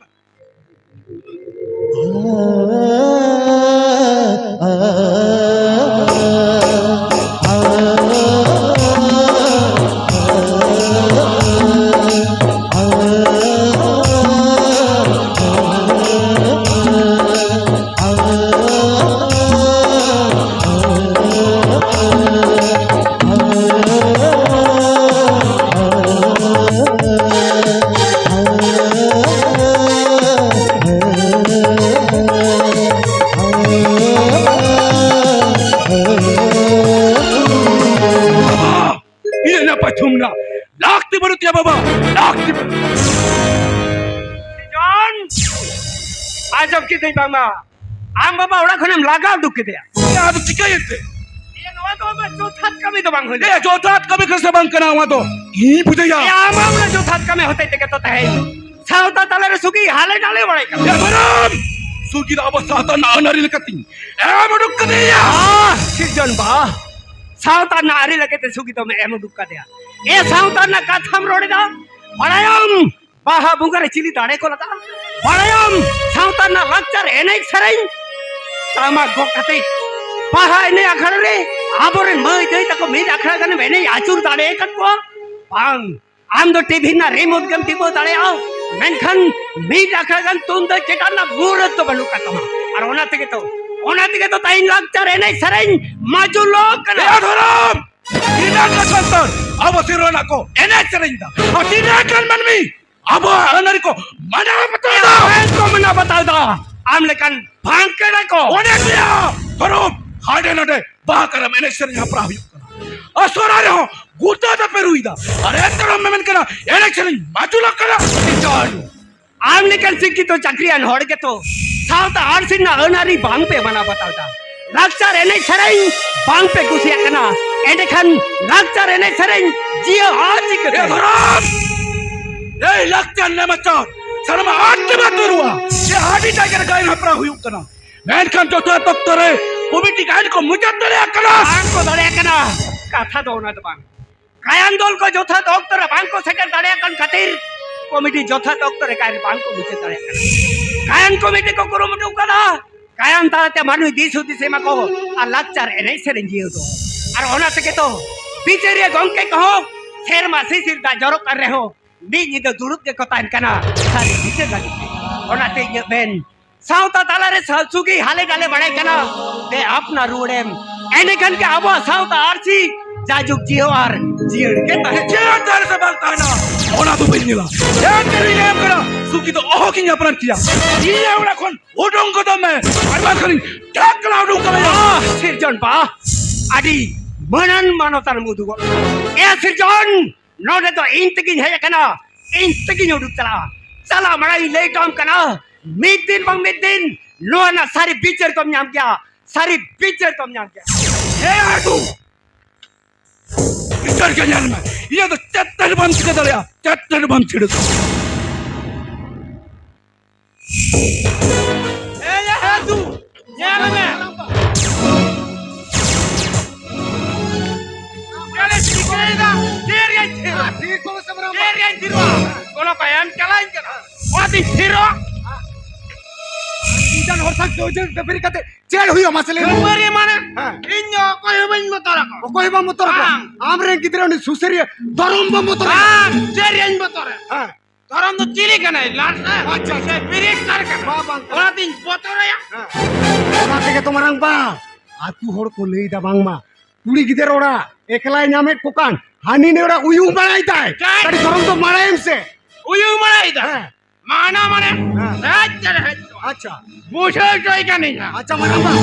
ᱤᱧᱟᱹᱜ ᱱᱟᱯᱟᱭ ᱛᱷᱩᱢ ᱨᱮᱱᱟᱜ ᱞᱟᱹᱠᱛᱤ ᱵᱟᱹᱱᱩᱜ ᱛᱤᱧᱟ ᱵᱟᱵᱟ, ᱞᱟᱹᱠᱛᱤ ᱵᱟᱹᱱᱩᱜ᱾ ᱡᱚᱱ, ᱟᱸᱡᱚᱢ ᱠᱤᱫᱟᱹᱧ ᱵᱟᱝᱢᱟ ᱟᱢ ᱵᱟᱵᱟ ᱚᱲᱟᱜ ᱠᱷᱚᱱᱮᱢ ᱞᱟᱜᱟ ᱩᱰᱩᱠ ᱠᱮᱫᱮᱭᱟ᱾ ᱮ, ᱟᱫᱚ ᱪᱤᱠᱟᱹᱭᱮᱱ ᱛᱮ? ᱮ, ᱱᱚᱣᱟ ᱫᱚ ᱟᱢᱟᱜ ᱡᱚᱛᱷᱟᱛ ᱠᱟᱹᱢᱤ ᱫᱚ ᱵᱟᱝ ᱦᱩᱭ ᱞᱮᱱᱟ᱾ ᱮ, ᱡᱚᱛᱷᱟᱛ ᱠᱟᱹᱢᱤ ᱠᱟᱱᱟ ᱥᱮ ᱵᱟᱝ ᱠᱟᱱᱟ, ᱚᱱᱟ ᱫᱚ ᱤᱧ ᱵᱩᱡᱷᱟᱹᱭᱟ᱾ ᱮ, ᱟᱢᱟᱜ ᱚᱱᱟ ᱡᱚᱛᱷᱟᱛ ᱠᱟᱹᱢᱤ ᱦᱚᱛᱮᱡ ᱛᱮᱜᱮ ᱛᱚ ᱛᱮᱦᱮᱧ ᱥᱟᱶᱛᱟ ᱛᱟᱞᱟᱨᱮ ᱥᱩᱜᱤ ᱦᱟᱞᱮ ᱰᱟᱞᱮ ᱵᱟᱲᱟᱭ ᱠᱟᱱᱟ᱾ ᱮ, ᱫᱷᱚᱨᱚᱢ! ᱥᱩᱜᱤ ᱫᱚ ᱟᱵᱚ ᱥᱟᱶᱛᱟ ᱨᱮᱱᱟᱜ ᱟᱹᱱ ᱟᱹᱨᱤ ᱞᱮᱠᱟᱛᱤᱧ ᱮᱢ ᱩᱰᱩᱠ ᱠᱟᱫᱮᱭᱟ᱾ ᱟᱦ, ᱥᱤᱨᱡᱚᱱ ᱵᱟ, ᱥᱟᱶᱛᱟ ᱨᱮᱱᱟᱜ ᱟᱹᱨᱤ ᱞᱮᱠᱟᱛᱮ ᱥᱩᱜᱤ ᱫᱚᱢ ᱮᱢ ᱩᱰᱩᱠ ᱠᱟᱫᱮᱭᱟ᱾ ᱮ, ᱥᱟᱶᱛᱟ ᱨᱮᱱᱟᱜ ᱠᱟᱛᱷᱟᱢ ᱨᱚᱲ ᱮᱫᱟ, ᱵᱟᱲᱟᱭᱟᱢ? ᱵᱟᱦᱟ ᱵᱚᱸᱜᱟ ᱨᱮ ᱪᱤᱞᱤ ᱫᱟᱲᱮ ᱠᱚ ᱞᱟᱜᱟᱜᱼᱟ? ᱵᱟᱲᱟᱭᱟᱢ? ᱥᱟᱶᱛᱟ ᱨᱮᱱᱟᱜ ᱞᱟᱠᱪᱟᱨ ᱮᱱᱮᱡ ᱥᱮᱨᱮᱧ ᱴᱟᱢᱟᱠ ᱜᱚᱜ ᱠᱟᱛᱮ ᱵᱟᱦᱟ ᱮᱱᱮᱡ ᱟᱠᱷᱲᱟ ᱨᱮ ᱟᱵᱚᱨᱮᱱ ᱢᱟᱹᱭ ᱫᱟᱹᱭ ᱛᱟᱠᱚ ᱢᱤᱫ ᱟᱠᱷᱲᱟ ᱜᱟᱱᱮᱢ ᱮᱱᱮᱡ ᱟᱹᱪᱩᱨ ᱫᱟᱲᱮ ᱟᱠᱟᱫ ᱠᱚᱣᱟ? ᱵᱟᱝ᱾ ᱟᱢ ᱫᱚ ᱴᱤᱵᱷᱤ ᱨᱮᱱᱟᱜ ᱨᱤᱢᱳᱴ ᱜᱮᱢ ᱴᱤᱯᱟᱹᱣ ᱫᱟᱲᱮᱭᱟᱜᱼᱟ, ᱢᱮᱱᱠᱷᱟᱱ ᱢᱤᱫ ᱟᱠᱷᱲᱟ ᱜᱟᱱ ᱛᱩᱢᱫᱟᱹᱜ ᱪᱮᱴᱟᱜ ᱨᱮᱱᱟᱜ ᱢᱩᱨᱟᱹᱫ ᱫᱚ ᱵᱟᱹᱱᱩᱜ ᱠᱟᱫ ᱛᱟᱢᱟ᱾ ᱟᱨ ᱚᱱᱟ ᱛᱮᱜᱮ ᱛᱚ, ᱚᱱᱟ ᱛᱮᱜᱮ ᱛᱚ ᱛᱮᱦᱮᱧ ᱞᱟᱠᱪᱟᱨ ᱮᱱᱮᱡ ᱥᱮᱨᱮᱧ ᱢᱟᱡᱩᱞᱚᱜ ᱠᱟᱱᱟ᱾ ᱮ ᱫᱷᱚᱨᱚᱢ! ᱛᱤᱱᱟᱹᱜ ᱜᱟᱱ ᱥᱟᱱᱛᱟᱲ ᱟᱵᱚ ᱥᱮᱨᱣᱟ ᱨᱮᱱᱟᱜ ᱠᱚ ᱮᱱᱮᱡ ᱥᱮᱨᱮᱧ ᱫᱟ, ᱟᱨ ᱛᱤᱱᱟᱹᱜ ᱜᱟᱱ ᱢᱟᱹᱱᱢᱤ ᱟᱵᱚᱣᱟᱜ ᱟᱹᱱ ᱟᱹᱨᱤ ᱠᱚ ᱢᱟᱱᱟᱣ ᱵᱟᱛᱟᱣ ᱫᱟ᱾ ᱮ, ᱠᱚ ᱢᱟᱱᱟᱣ ᱵᱟᱛᱟᱣ ᱫᱟ᱾ ᱟᱢ ᱞᱮᱠᱟᱱ ᱵᱷᱟᱝᱠᱮᱲᱟ ᱠᱚ᱾ ᱚᱱᱮ ᱜᱮᱭᱟ ᱫᱷᱚᱨᱚᱢ, ᱦᱟᱸᱰᱮ ᱱᱟᱰᱮ ᱵᱟᱦᱟ ᱠᱟᱨᱟᱢ ᱮᱱᱮᱡ ᱥᱮᱨᱮᱧ ᱦᱮᱯᱨᱟᱣ ᱦᱩᱭᱩᱜ ᱠᱟᱱᱟ, ᱟᱨ ᱥᱚᱦᱨᱟᱭ ᱨᱮᱦᱚᱸ ᱜᱩᱨᱫᱟᱹ ᱫᱚᱯᱮ ᱨᱩᱭᱫᱟ, ᱟᱨ ᱮᱱᱛᱮ ᱨᱮᱦᱚᱸ ᱢᱮᱢᱮᱱ ᱠᱟᱱᱟ ᱮᱱᱮᱡ ᱥᱮᱨᱮᱧ ᱢᱟᱪᱩᱞᱚᱜ ᱠᱟᱱᱟ᱾ ᱪᱟᱞ᱾ ᱟᱢ ᱞᱮᱠᱟᱱ ᱥᱤᱠᱠᱷᱤᱛᱚ ᱪᱟᱹᱠᱨᱤᱭᱟᱱ ᱦᱚᱲ ᱜᱮᱛᱚ ᱥᱟᱶᱛᱟ ᱟᱹᱨᱥᱤ ᱨᱮᱱᱟᱜ ᱟᱹᱱ ᱟᱹᱨᱤ ᱵᱟᱝ ᱯᱮ ᱢᱟᱱᱟᱣ ᱵᱟᱛᱟᱣ ᱮᱫᱟ᱾ ᱞᱟᱠᱪᱟᱨ ᱮᱱᱮᱡ ᱥᱮᱨᱮᱧ ᱵᱟᱝ ᱯᱮ ᱠᱩᱥᱤᱭᱟᱜ ᱠᱟᱱᱟ, ᱮᱸᱰᱮᱠᱷᱟᱱ ᱞᱟᱠᱪᱟᱨ ᱮᱱᱮᱡ ᱥᱮᱨᱮᱧ ᱡᱤᱭᱟᱹᱜᱼᱟ ᱪᱤᱠᱟᱹᱛᱮ? ᱮ ᱫᱷᱚᱨᱚᱢ! ᱮᱭ ᱞᱟᱠᱪᱟᱨ ᱱᱮᱢᱟᱪᱟᱨ ᱥᱟᱱᱟᱢᱟᱜ ᱟᱫ ᱛᱮᱢᱟ ᱛᱩᱨᱩᱣᱟ᱾ ᱥᱮ ᱟᱹᱰᱤ ᱡᱟᱭᱜᱟ ᱨᱮ ᱜᱟᱭᱟᱱ ᱦᱮᱯᱨᱟᱣ ᱦᱩᱭᱩᱜ ᱠᱟᱱᱟ, ᱢᱮᱱᱠᱷᱟᱱ ᱡᱚᱛᱷᱟᱛ ᱚᱠᱛᱚ ᱨᱮ ᱠᱚᱢᱤᱴᱤ ᱜᱟᱭᱟᱱ ᱠᱚ ᱢᱩᱪᱟᱹᱫ ᱫᱟᱲᱮᱭᱟᱜ ᱠᱟᱱᱟ᱾ ᱵᱟᱝ ᱠᱚ ᱫᱟᱲᱮᱭᱟᱜ ᱠᱟᱱᱟ᱾ ᱠᱟᱛᱷᱟ ᱫᱚ ᱚᱱᱟ ᱫᱚ ᱵᱟᱝ᱾ ᱜᱟᱭᱟᱱ ᱫᱚᱞ ᱠᱚ ᱡᱚᱛᱷᱟᱛ ᱚᱠᱛᱚ ᱨᱮ ᱵᱟᱝ ᱠᱚ ᱥᱮᱴᱮᱨ ᱫᱟᱲᱮᱭᱟᱜ ᱠᱟᱱ ᱠᱷᱟᱹᱛᱤᱨ ᱠᱚᱢᱤᱴᱤ ᱡᱚᱛᱷᱟᱛ ᱚᱠᱛᱚ ᱨᱮ ᱜᱟᱭᱟᱱ ᱵᱟᱝ ᱠᱚ ᱢᱩᱪᱟᱹᱫ ᱫᱟᱲᱮᱭᱟᱜ ᱠᱟᱱᱟ᱾ ᱜᱟᱭᱟᱱ ᱠᱚᱢᱤᱴᱤ ᱠᱚ ᱠᱩᱨᱩᱢᱩᱴᱩ ᱠᱟᱫᱟ, ᱜᱟᱭᱟᱱ ᱛᱟᱞᱟᱛᱮ ᱢᱟᱹᱱᱢᱤ ᱫᱤᱥ ᱦᱩᱫᱤᱥ ᱮᱢᱟ ᱠᱚ ᱟᱨ ᱞᱟᱠᱪᱟᱨ ᱮᱱᱮᱡ ᱥᱮᱨᱮᱧ ᱡᱤᱭᱟᱹᱣ ᱫᱚ᱾ ᱟᱨ ᱚᱱᱟ ᱛᱮᱜᱮ ᱛᱚ ᱵᱤᱪᱟᱹᱨᱤᱭᱟᱹ ᱜᱚᱢᱠᱮ ᱠᱚᱦᱚᱸ ᱥᱮᱨᱢᱟ ᱥᱤᱥᱤᱨ ᱫᱟᱜ ᱡᱚᱨᱚᱜ ᱠᱟᱱ ᱨᱮᱦᱚᱸ ᱢᱤᱫ ᱧᱤᱫᱟᱹ ᱫᱩᱲᱩᱵ ᱜᱮᱠᱚ ᱛᱟᱦᱮᱱ ᱠᱟᱱᱟ ᱥᱟᱹᱨᱤ ᱵᱤᱪᱟᱹᱨ ᱞᱟᱹᱜᱤᱫ ᱛᱮ᱾ ᱚᱱᱟᱛᱮ ᱤᱧᱟᱹᱜ ᱢᱮᱱ, ᱥᱟᱶᱛᱟ ᱛᱟᱞᱟᱨᱮ ᱥᱟ- ᱥᱩᱜᱤ ᱦᱟᱞᱮ ᱰᱟᱞᱮ ᱵᱟᱲᱟᱭ ᱠᱟᱱᱟ, ᱫᱮ ᱟᱯᱱᱟᱨ ᱨᱩᱣᱟᱹᱲᱮᱢ᱾ ᱮᱸᱰᱮᱠᱷᱟᱱ ᱜᱮ ᱟᱵᱚᱣᱟᱜ ᱥᱟᱶᱛᱟ ᱟᱹᱨᱥᱤ ᱡᱟᱭᱡᱩᱜᱽ ᱡᱤᱭᱟᱹᱣ ᱟᱨ ᱡᱤᱭᱟᱹᱲ ᱜᱮ ᱛᱟᱦᱮᱱᱟ᱾ ᱡᱤᱭᱟᱹᱲ ᱛᱟᱦᱮᱱᱟ ᱥᱮ ᱵᱟᱝ ᱛᱟᱦᱮᱱᱟ, ᱚᱱᱟ ᱫᱚ ᱵᱟᱹᱧ ᱧᱮᱞᱟ᱾ ᱮᱱᱛᱮ ᱤᱧ ᱞᱟᱹᱭᱟᱢ ᱠᱟᱱᱟ, ᱥᱩᱜᱤ ᱫᱚ ᱚᱦᱚᱜᱤᱧ ᱟᱯᱱᱟᱨ ᱠᱮᱭᱟ᱾ ᱤᱧ ᱚᱲᱟᱜ ᱠᱷᱚᱱ ᱩᱰᱩᱝ ᱜᱚᱫᱚᱜ ᱢᱮ, ᱟᱨ ᱵᱟᱝᱠᱷᱟᱱᱤᱧ ᱴᱷᱮᱠ ᱞᱟ ᱩᱰᱩᱝ ᱠᱟᱢᱟ᱾ ᱟᱦ, ᱥᱤᱨᱡᱚᱱ ᱵᱟ, ᱟᱹᱰᱤ ᱢᱟᱹᱱᱟᱱ ᱢᱟᱱᱚᱛᱟᱱ ᱮᱢ ᱩᱫᱩᱜᱚᱜ ᱠᱟᱱᱟ᱾ ᱮ ᱥᱤᱨᱡᱚᱱ, ᱱᱚᱰᱮ ᱫᱚ ᱤᱧ ᱛᱮᱜᱤᱧ ᱦᱮᱡ ᱟᱠᱟᱱᱟ, ᱤᱧ ᱛᱮᱜᱤᱧ ᱩᱰᱩᱠ ᱪᱟᱞᱟᱜᱼᱟ᱾ ᱪᱟᱞᱟᱜ ᱢᱟᱲᱟᱝ ᱤᱧ ᱞᱟᱹᱭ ᱦᱚᱴᱚ ᱟᱢ ᱠᱟᱱᱟ, ᱢᱤᱫ ᱫᱤᱱ ᱵᱟᱝ ᱢᱤᱫ ᱫᱤᱱ ᱱᱚᱣᱟ ᱨᱮᱱᱟᱜ ᱥᱟᱹᱨᱤ ᱵᱤᱪᱟᱹᱨ ᱫᱚᱢ ᱧᱟᱢ ᱜᱮᱭᱟ, ᱥᱟᱹᱨᱤ ᱵᱤᱪᱟᱹᱨ ᱫᱚᱢ ᱧᱟᱢ ᱜᱮᱭᱟ᱾ ᱦᱮ ᱟᱹᱰᱩ, ᱵᱤᱪᱟᱹᱨ ᱜᱮ ᱧᱮᱞ ᱢᱮ, ᱤᱧᱟᱹᱜ ᱫᱚ ᱪᱮᱫ ᱛᱮ ᱦᱚᱸ ᱵᱟᱢ ᱪᱤᱠᱟᱹ ᱫᱟᱲᱮᱭᱟᱜᱼᱟ, ᱪᱮᱫ ᱛᱮ ᱦᱚᱸ ᱵᱟᱢ ᱪᱷᱤᱲᱟᱹ ᱫᱟᱲᱮᱭᱟᱜᱼᱟ᱾ ᱮ ᱭᱟ ᱦᱮ ᱫᱩ, ᱧᱮᱞ ᱢᱮ᱾ ᱪᱮᱫ ᱮ ᱪᱤᱠᱟᱹᱭᱮᱫᱟ? ᱛᱤᱨ ᱜᱮᱧ ᱛᱷᱤᱨᱟ᱾ ᱛᱤᱨ ᱠᱚ ᱥᱟᱢᱵᱽᱲᱟᱣ ᱢᱟ᱾ ᱛᱤᱨ ᱜᱮᱧ ᱛᱷᱤᱨᱟ᱾ ᱠᱚᱱᱚ ᱠᱚ ᱮᱢ ᱪᱟᱞᱟᱣᱤᱧ ᱠᱟᱱᱟ᱾ ᱚᱱᱟᱛᱤᱧ ᱛᱷᱤᱨᱚᱜᱼᱟ᱾ ᱤᱧ ᱦᱚᱲ ᱥᱟᱶ ᱠᱟᱹᱣᱡᱟᱹ ᱠᱷᱟᱹᱯᱟᱹᱨᱤ ᱠᱟᱛᱮ ᱪᱮᱫ ᱦᱩᱭᱩᱜᱼᱟ ᱢᱟᱥᱮ ᱞᱟᱹᱭ ᱢᱮ? ᱠᱷᱟᱹᱯᱟᱹᱨᱤ ᱢᱟᱱᱮ? ᱦᱮᱸ᱾ ᱤᱧ ᱫᱚ ᱚᱠᱚᱭ ᱦᱚᱸ ᱵᱟᱹᱧ ᱵᱚᱛᱚᱨ ᱟᱠᱚᱣᱟ᱾ ᱚᱠᱚᱭ ᱦᱚᱸ ᱵᱟᱢ ᱵᱚᱛᱚᱨ ᱟᱠᱚᱣᱟ? ᱵᱟᱝ᱾ ᱟᱢ ᱨᱮᱱ ᱜᱤᱫᱽᱨᱟᱹ ᱩᱱᱤ ᱥᱩᱥᱟᱹᱨᱤᱭᱟᱹ ᱫᱷᱚᱨᱚᱢ ᱵᱟᱢ ᱵᱚᱛᱚᱨ ᱟᱠᱚᱣᱟ? ᱵᱟᱝ, ᱪᱮᱫ ᱨᱮᱭᱟᱜ ᱤᱧ ᱵᱚᱛᱚᱨᱟ? ᱦᱮᱸ᱾ ᱫᱷᱚᱨᱚᱢ ᱫᱚ ᱪᱤᱞᱤ ᱠᱟᱱᱟᱭ? ᱞᱟᱴ ᱨᱮ? ᱟᱪᱪᱷᱟ, ᱟᱪᱪᱷᱟ᱾ ᱥᱮ ᱵᱤᱨᱤᱫ ᱠᱟᱨ ᱠᱟᱱᱟᱭ? ᱵᱟᱝ, ᱵᱟᱝ ᱠᱟᱱᱟ᱾ ᱚᱱᱟᱛᱤᱧ ᱵᱚᱛᱚᱨᱟᱭᱟ᱾ ᱦᱮᱸ᱾ ᱚᱱᱟ ᱛᱮᱜᱮ ᱛᱚ ᱢᱟᱨᱟᱝ ᱵᱟ, ᱟᱹᱛᱩ ᱦᱚᱲ ᱠᱚ ᱞᱟᱹᱭ ᱫᱟ ᱵᱟᱝᱢᱟ ᱠᱩᱲᱤ ᱜᱤᱫᱟᱹᱨ ᱚᱲᱟᱜ ᱮᱠᱞᱟᱭ ᱧᱟᱢᱮᱫ ᱠᱚ ᱠᱟᱱ, ᱦᱟᱹᱱᱤ ᱱᱮ ᱚᱲᱟᱜ ᱩᱭᱩᱝ ᱵᱟᱲᱟᱭ ᱫᱟᱭ᱾ ᱪᱮᱫ? ᱠᱟᱹᱴᱤᱡ ᱫᱷᱚᱨᱚᱢ ᱫᱚ ᱢᱟᱲᱟᱭᱮᱢ ᱥᱮ᱾ ᱩᱭᱩᱝ ᱵᱟᱲᱟᱭ ᱫᱟ? ᱦᱮᱸ᱾ ᱢᱟᱱᱟ ᱢᱟᱱᱮ ᱦᱮᱸ᱾ ᱦᱮᱡ ᱪᱮᱫ ᱦᱮᱡ ᱠᱚᱜᱼᱟ᱾ ᱟᱪᱪᱷᱟ᱾ ᱵᱩᱡᱷᱟᱹᱣ ᱦᱚᱪᱚᱭ ᱠᱟᱹᱱᱟᱹᱧ ᱦᱟᱸᱜ᱾ ᱟᱪᱪᱷᱟ, ᱢᱟᱨᱟᱝ ᱵᱟ,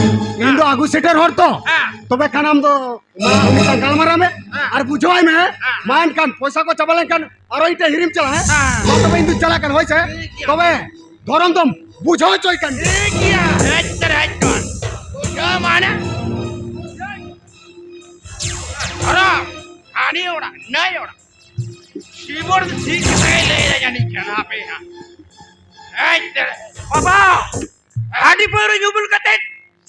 ᱤᱧ ᱫᱚ ᱟᱹᱜᱩ ᱥᱮᱴᱮᱨ ᱦᱚᱲ ᱛᱚ᱾ ᱦᱮᱸ᱾ ᱛᱚᱵᱮ ᱠᱷᱟᱱ ᱟᱢ ᱫᱚ ᱢᱟ ᱩᱱᱤ ᱥᱟᱶ ᱜᱟᱞᱢᱟᱨᱟᱣ ᱢᱮ ᱦᱮᱸ᱾ ᱟᱨ ᱵᱩᱡᱷᱟᱹᱣᱟᱭ ᱢᱮ᱾ ᱦᱮᱸ᱾ ᱢᱟ ᱮᱱᱠᱷᱟᱱ ᱯᱚᱭᱥᱟ ᱠᱚ ᱪᱟᱵᱟ ᱞᱮᱱᱠᱷᱟᱱ ᱟᱨᱚ ᱤᱧ ᱴᱷᱮᱱ ᱦᱤᱨᱤᱢ ᱪᱟᱞᱟᱜᱼᱟ, ᱦᱮᱸ? ᱦᱮᱸ᱾ ᱢᱟ ᱛᱚᱵᱮ ᱤᱧ ᱫᱚ ᱪᱟᱞᱟᱜ ᱠᱟᱱᱟ, ᱦᱳᱭ ᱥᱮ? ᱴᱷᱤᱠ ᱜᱮᱭᱟ᱾ ᱛᱚᱵᱮ ᱫᱷᱚᱨᱚᱢ ᱫᱚᱢ ᱵᱩᱡᱷᱟᱹᱣ ᱦᱚᱪᱚᱭ ᱠᱟᱱ ᱜᱮᱭᱟ᱾ ᱴᱷᱤᱠ ᱜᱮᱭᱟ, ᱦᱮᱡ ᱪᱮᱫ ᱦᱮᱡ ᱠᱚᱜᱼᱟ᱾ ᱵᱩᱡᱷᱟᱹᱣ ᱢᱟᱱᱮ? ᱫᱷᱚᱨᱚᱢ, ᱦᱟᱹᱱᱤ ᱚᱲᱟᱜ, ᱱᱟᱹᱭ ᱚᱲᱟᱜ᱾ ᱠᱤᱵᱳᱨᱰ ᱫᱚ ᱴᱷᱤᱠ ᱠᱟᱛᱷᱟ ᱜᱮᱭ ᱞᱟᱹᱭ ᱮᱫᱟ ᱡᱟᱹᱱᱤᱡ ᱠᱷᱟᱱ, ᱦᱟᱯᱮ ᱦᱟᱸᱜ᱾ ᱦᱮᱡ ᱫᱟᱲᱮ-, ᱵᱟᱵᱟ, ᱦᱟᱺᱰᱤ ᱯᱟᱹᱣᱨᱟᱹ ᱧᱩ ᱵᱩᱞ ᱠᱟᱛᱮ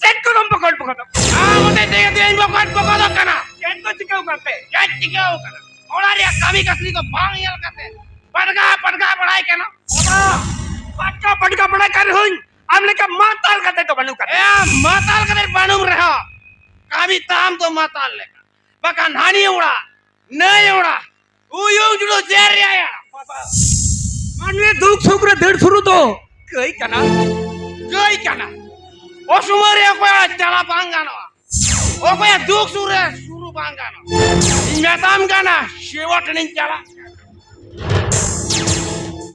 ᱪᱮᱫ ᱠᱚᱫᱚᱢ ᱵᱚᱠᱚᱫ ᱵᱚᱠᱚᱫᱚᱜ? ᱟᱢ ᱦᱚᱛᱮᱡ ᱛᱮᱜᱮ ᱛᱚᱧ ᱵᱚᱠᱚᱫ ᱵᱚᱠᱚᱫᱚᱜ ᱠᱟᱱᱟ᱾ ᱪᱮᱫ ᱠᱚ ᱪᱤᱠᱟᱹᱣ ᱠᱟᱱᱛᱮ? ᱪᱮᱫ ᱪᱤᱠᱟᱹᱣ ᱠᱟᱱᱟ? ᱚᱲᱟᱜ ᱨᱮᱭᱟᱜ ᱠᱟᱹᱢᱤ ᱠᱟᱹᱥᱱᱤ ᱠᱚ ᱵᱟᱝ ᱧᱮᱞ ᱠᱟᱛᱮ ᱯᱟᱰᱜᱟ ᱯᱟᱰᱜᱟ ᱵᱟᱲᱟᱭ ᱠᱟᱱᱟ᱾ ᱵᱟᱵᱟ, ᱯᱟᱰᱜᱟ ᱯᱟᱰᱜᱟ ᱵᱟᱲᱟᱭ ᱠᱟᱱ ᱨᱮᱦᱚᱸᱧ, ᱟᱢ ᱞᱮᱠᱟ ᱢᱟᱛᱟᱞ ᱠᱟᱛᱮ ᱫᱚ ᱵᱟᱹᱱᱩᱜ ᱠᱟᱫᱟ᱾ ᱮ, ᱢᱟᱛᱟᱞ ᱠᱟᱛᱮ ᱵᱟᱹᱱᱩᱢ ᱨᱮᱦᱚᱸ, ᱠᱟᱹᱢᱤ ᱛᱟᱢ ᱫᱚ ᱢᱟᱛᱟᱞ ᱞᱮᱠᱟ᱾ ᱵᱟᱠᱷᱟᱱ ᱦᱟᱹᱱᱤ ᱚᱲᱟᱜ, ᱱᱟᱹᱭ ᱚᱲᱟᱜ, ᱩᱭᱩᱝ ᱡᱩᱲᱩ ᱡᱮᱨ ᱨᱮᱭᱟᱜ᱾ ᱢᱟᱹᱱᱢᱤ ᱫᱩᱠ ᱥᱩᱠ ᱨᱮ ᱫᱟᱹᱲ ᱥᱩᱨᱩ ᱫᱚ ᱠᱟᱹᱭ ᱠᱟᱱᱟ᱾ ᱠᱟᱹᱭ ᱠᱟᱱᱟ᱾ ᱚᱥᱚᱢᱚᱭ ᱨᱮ ᱚᱠᱚᱭᱟᱜ ᱪᱟᱞᱟᱣ ᱵᱟᱝ ᱜᱟᱱᱚᱜᱼᱟ᱾ ᱚᱠᱚᱭᱟᱜ ᱫᱩᱠ ᱥᱩᱨ ᱨᱮ ᱥᱩᱨᱩ ᱵᱟᱝ ᱜᱟᱱᱚᱜᱼᱟ᱾ ᱤᱧ ᱢᱮᱛᱟᱢ ᱠᱟᱱᱟ, ᱥᱮᱵᱚ ᱴᱷᱮᱱᱤᱧ ᱪᱟᱞᱟᱜ᱾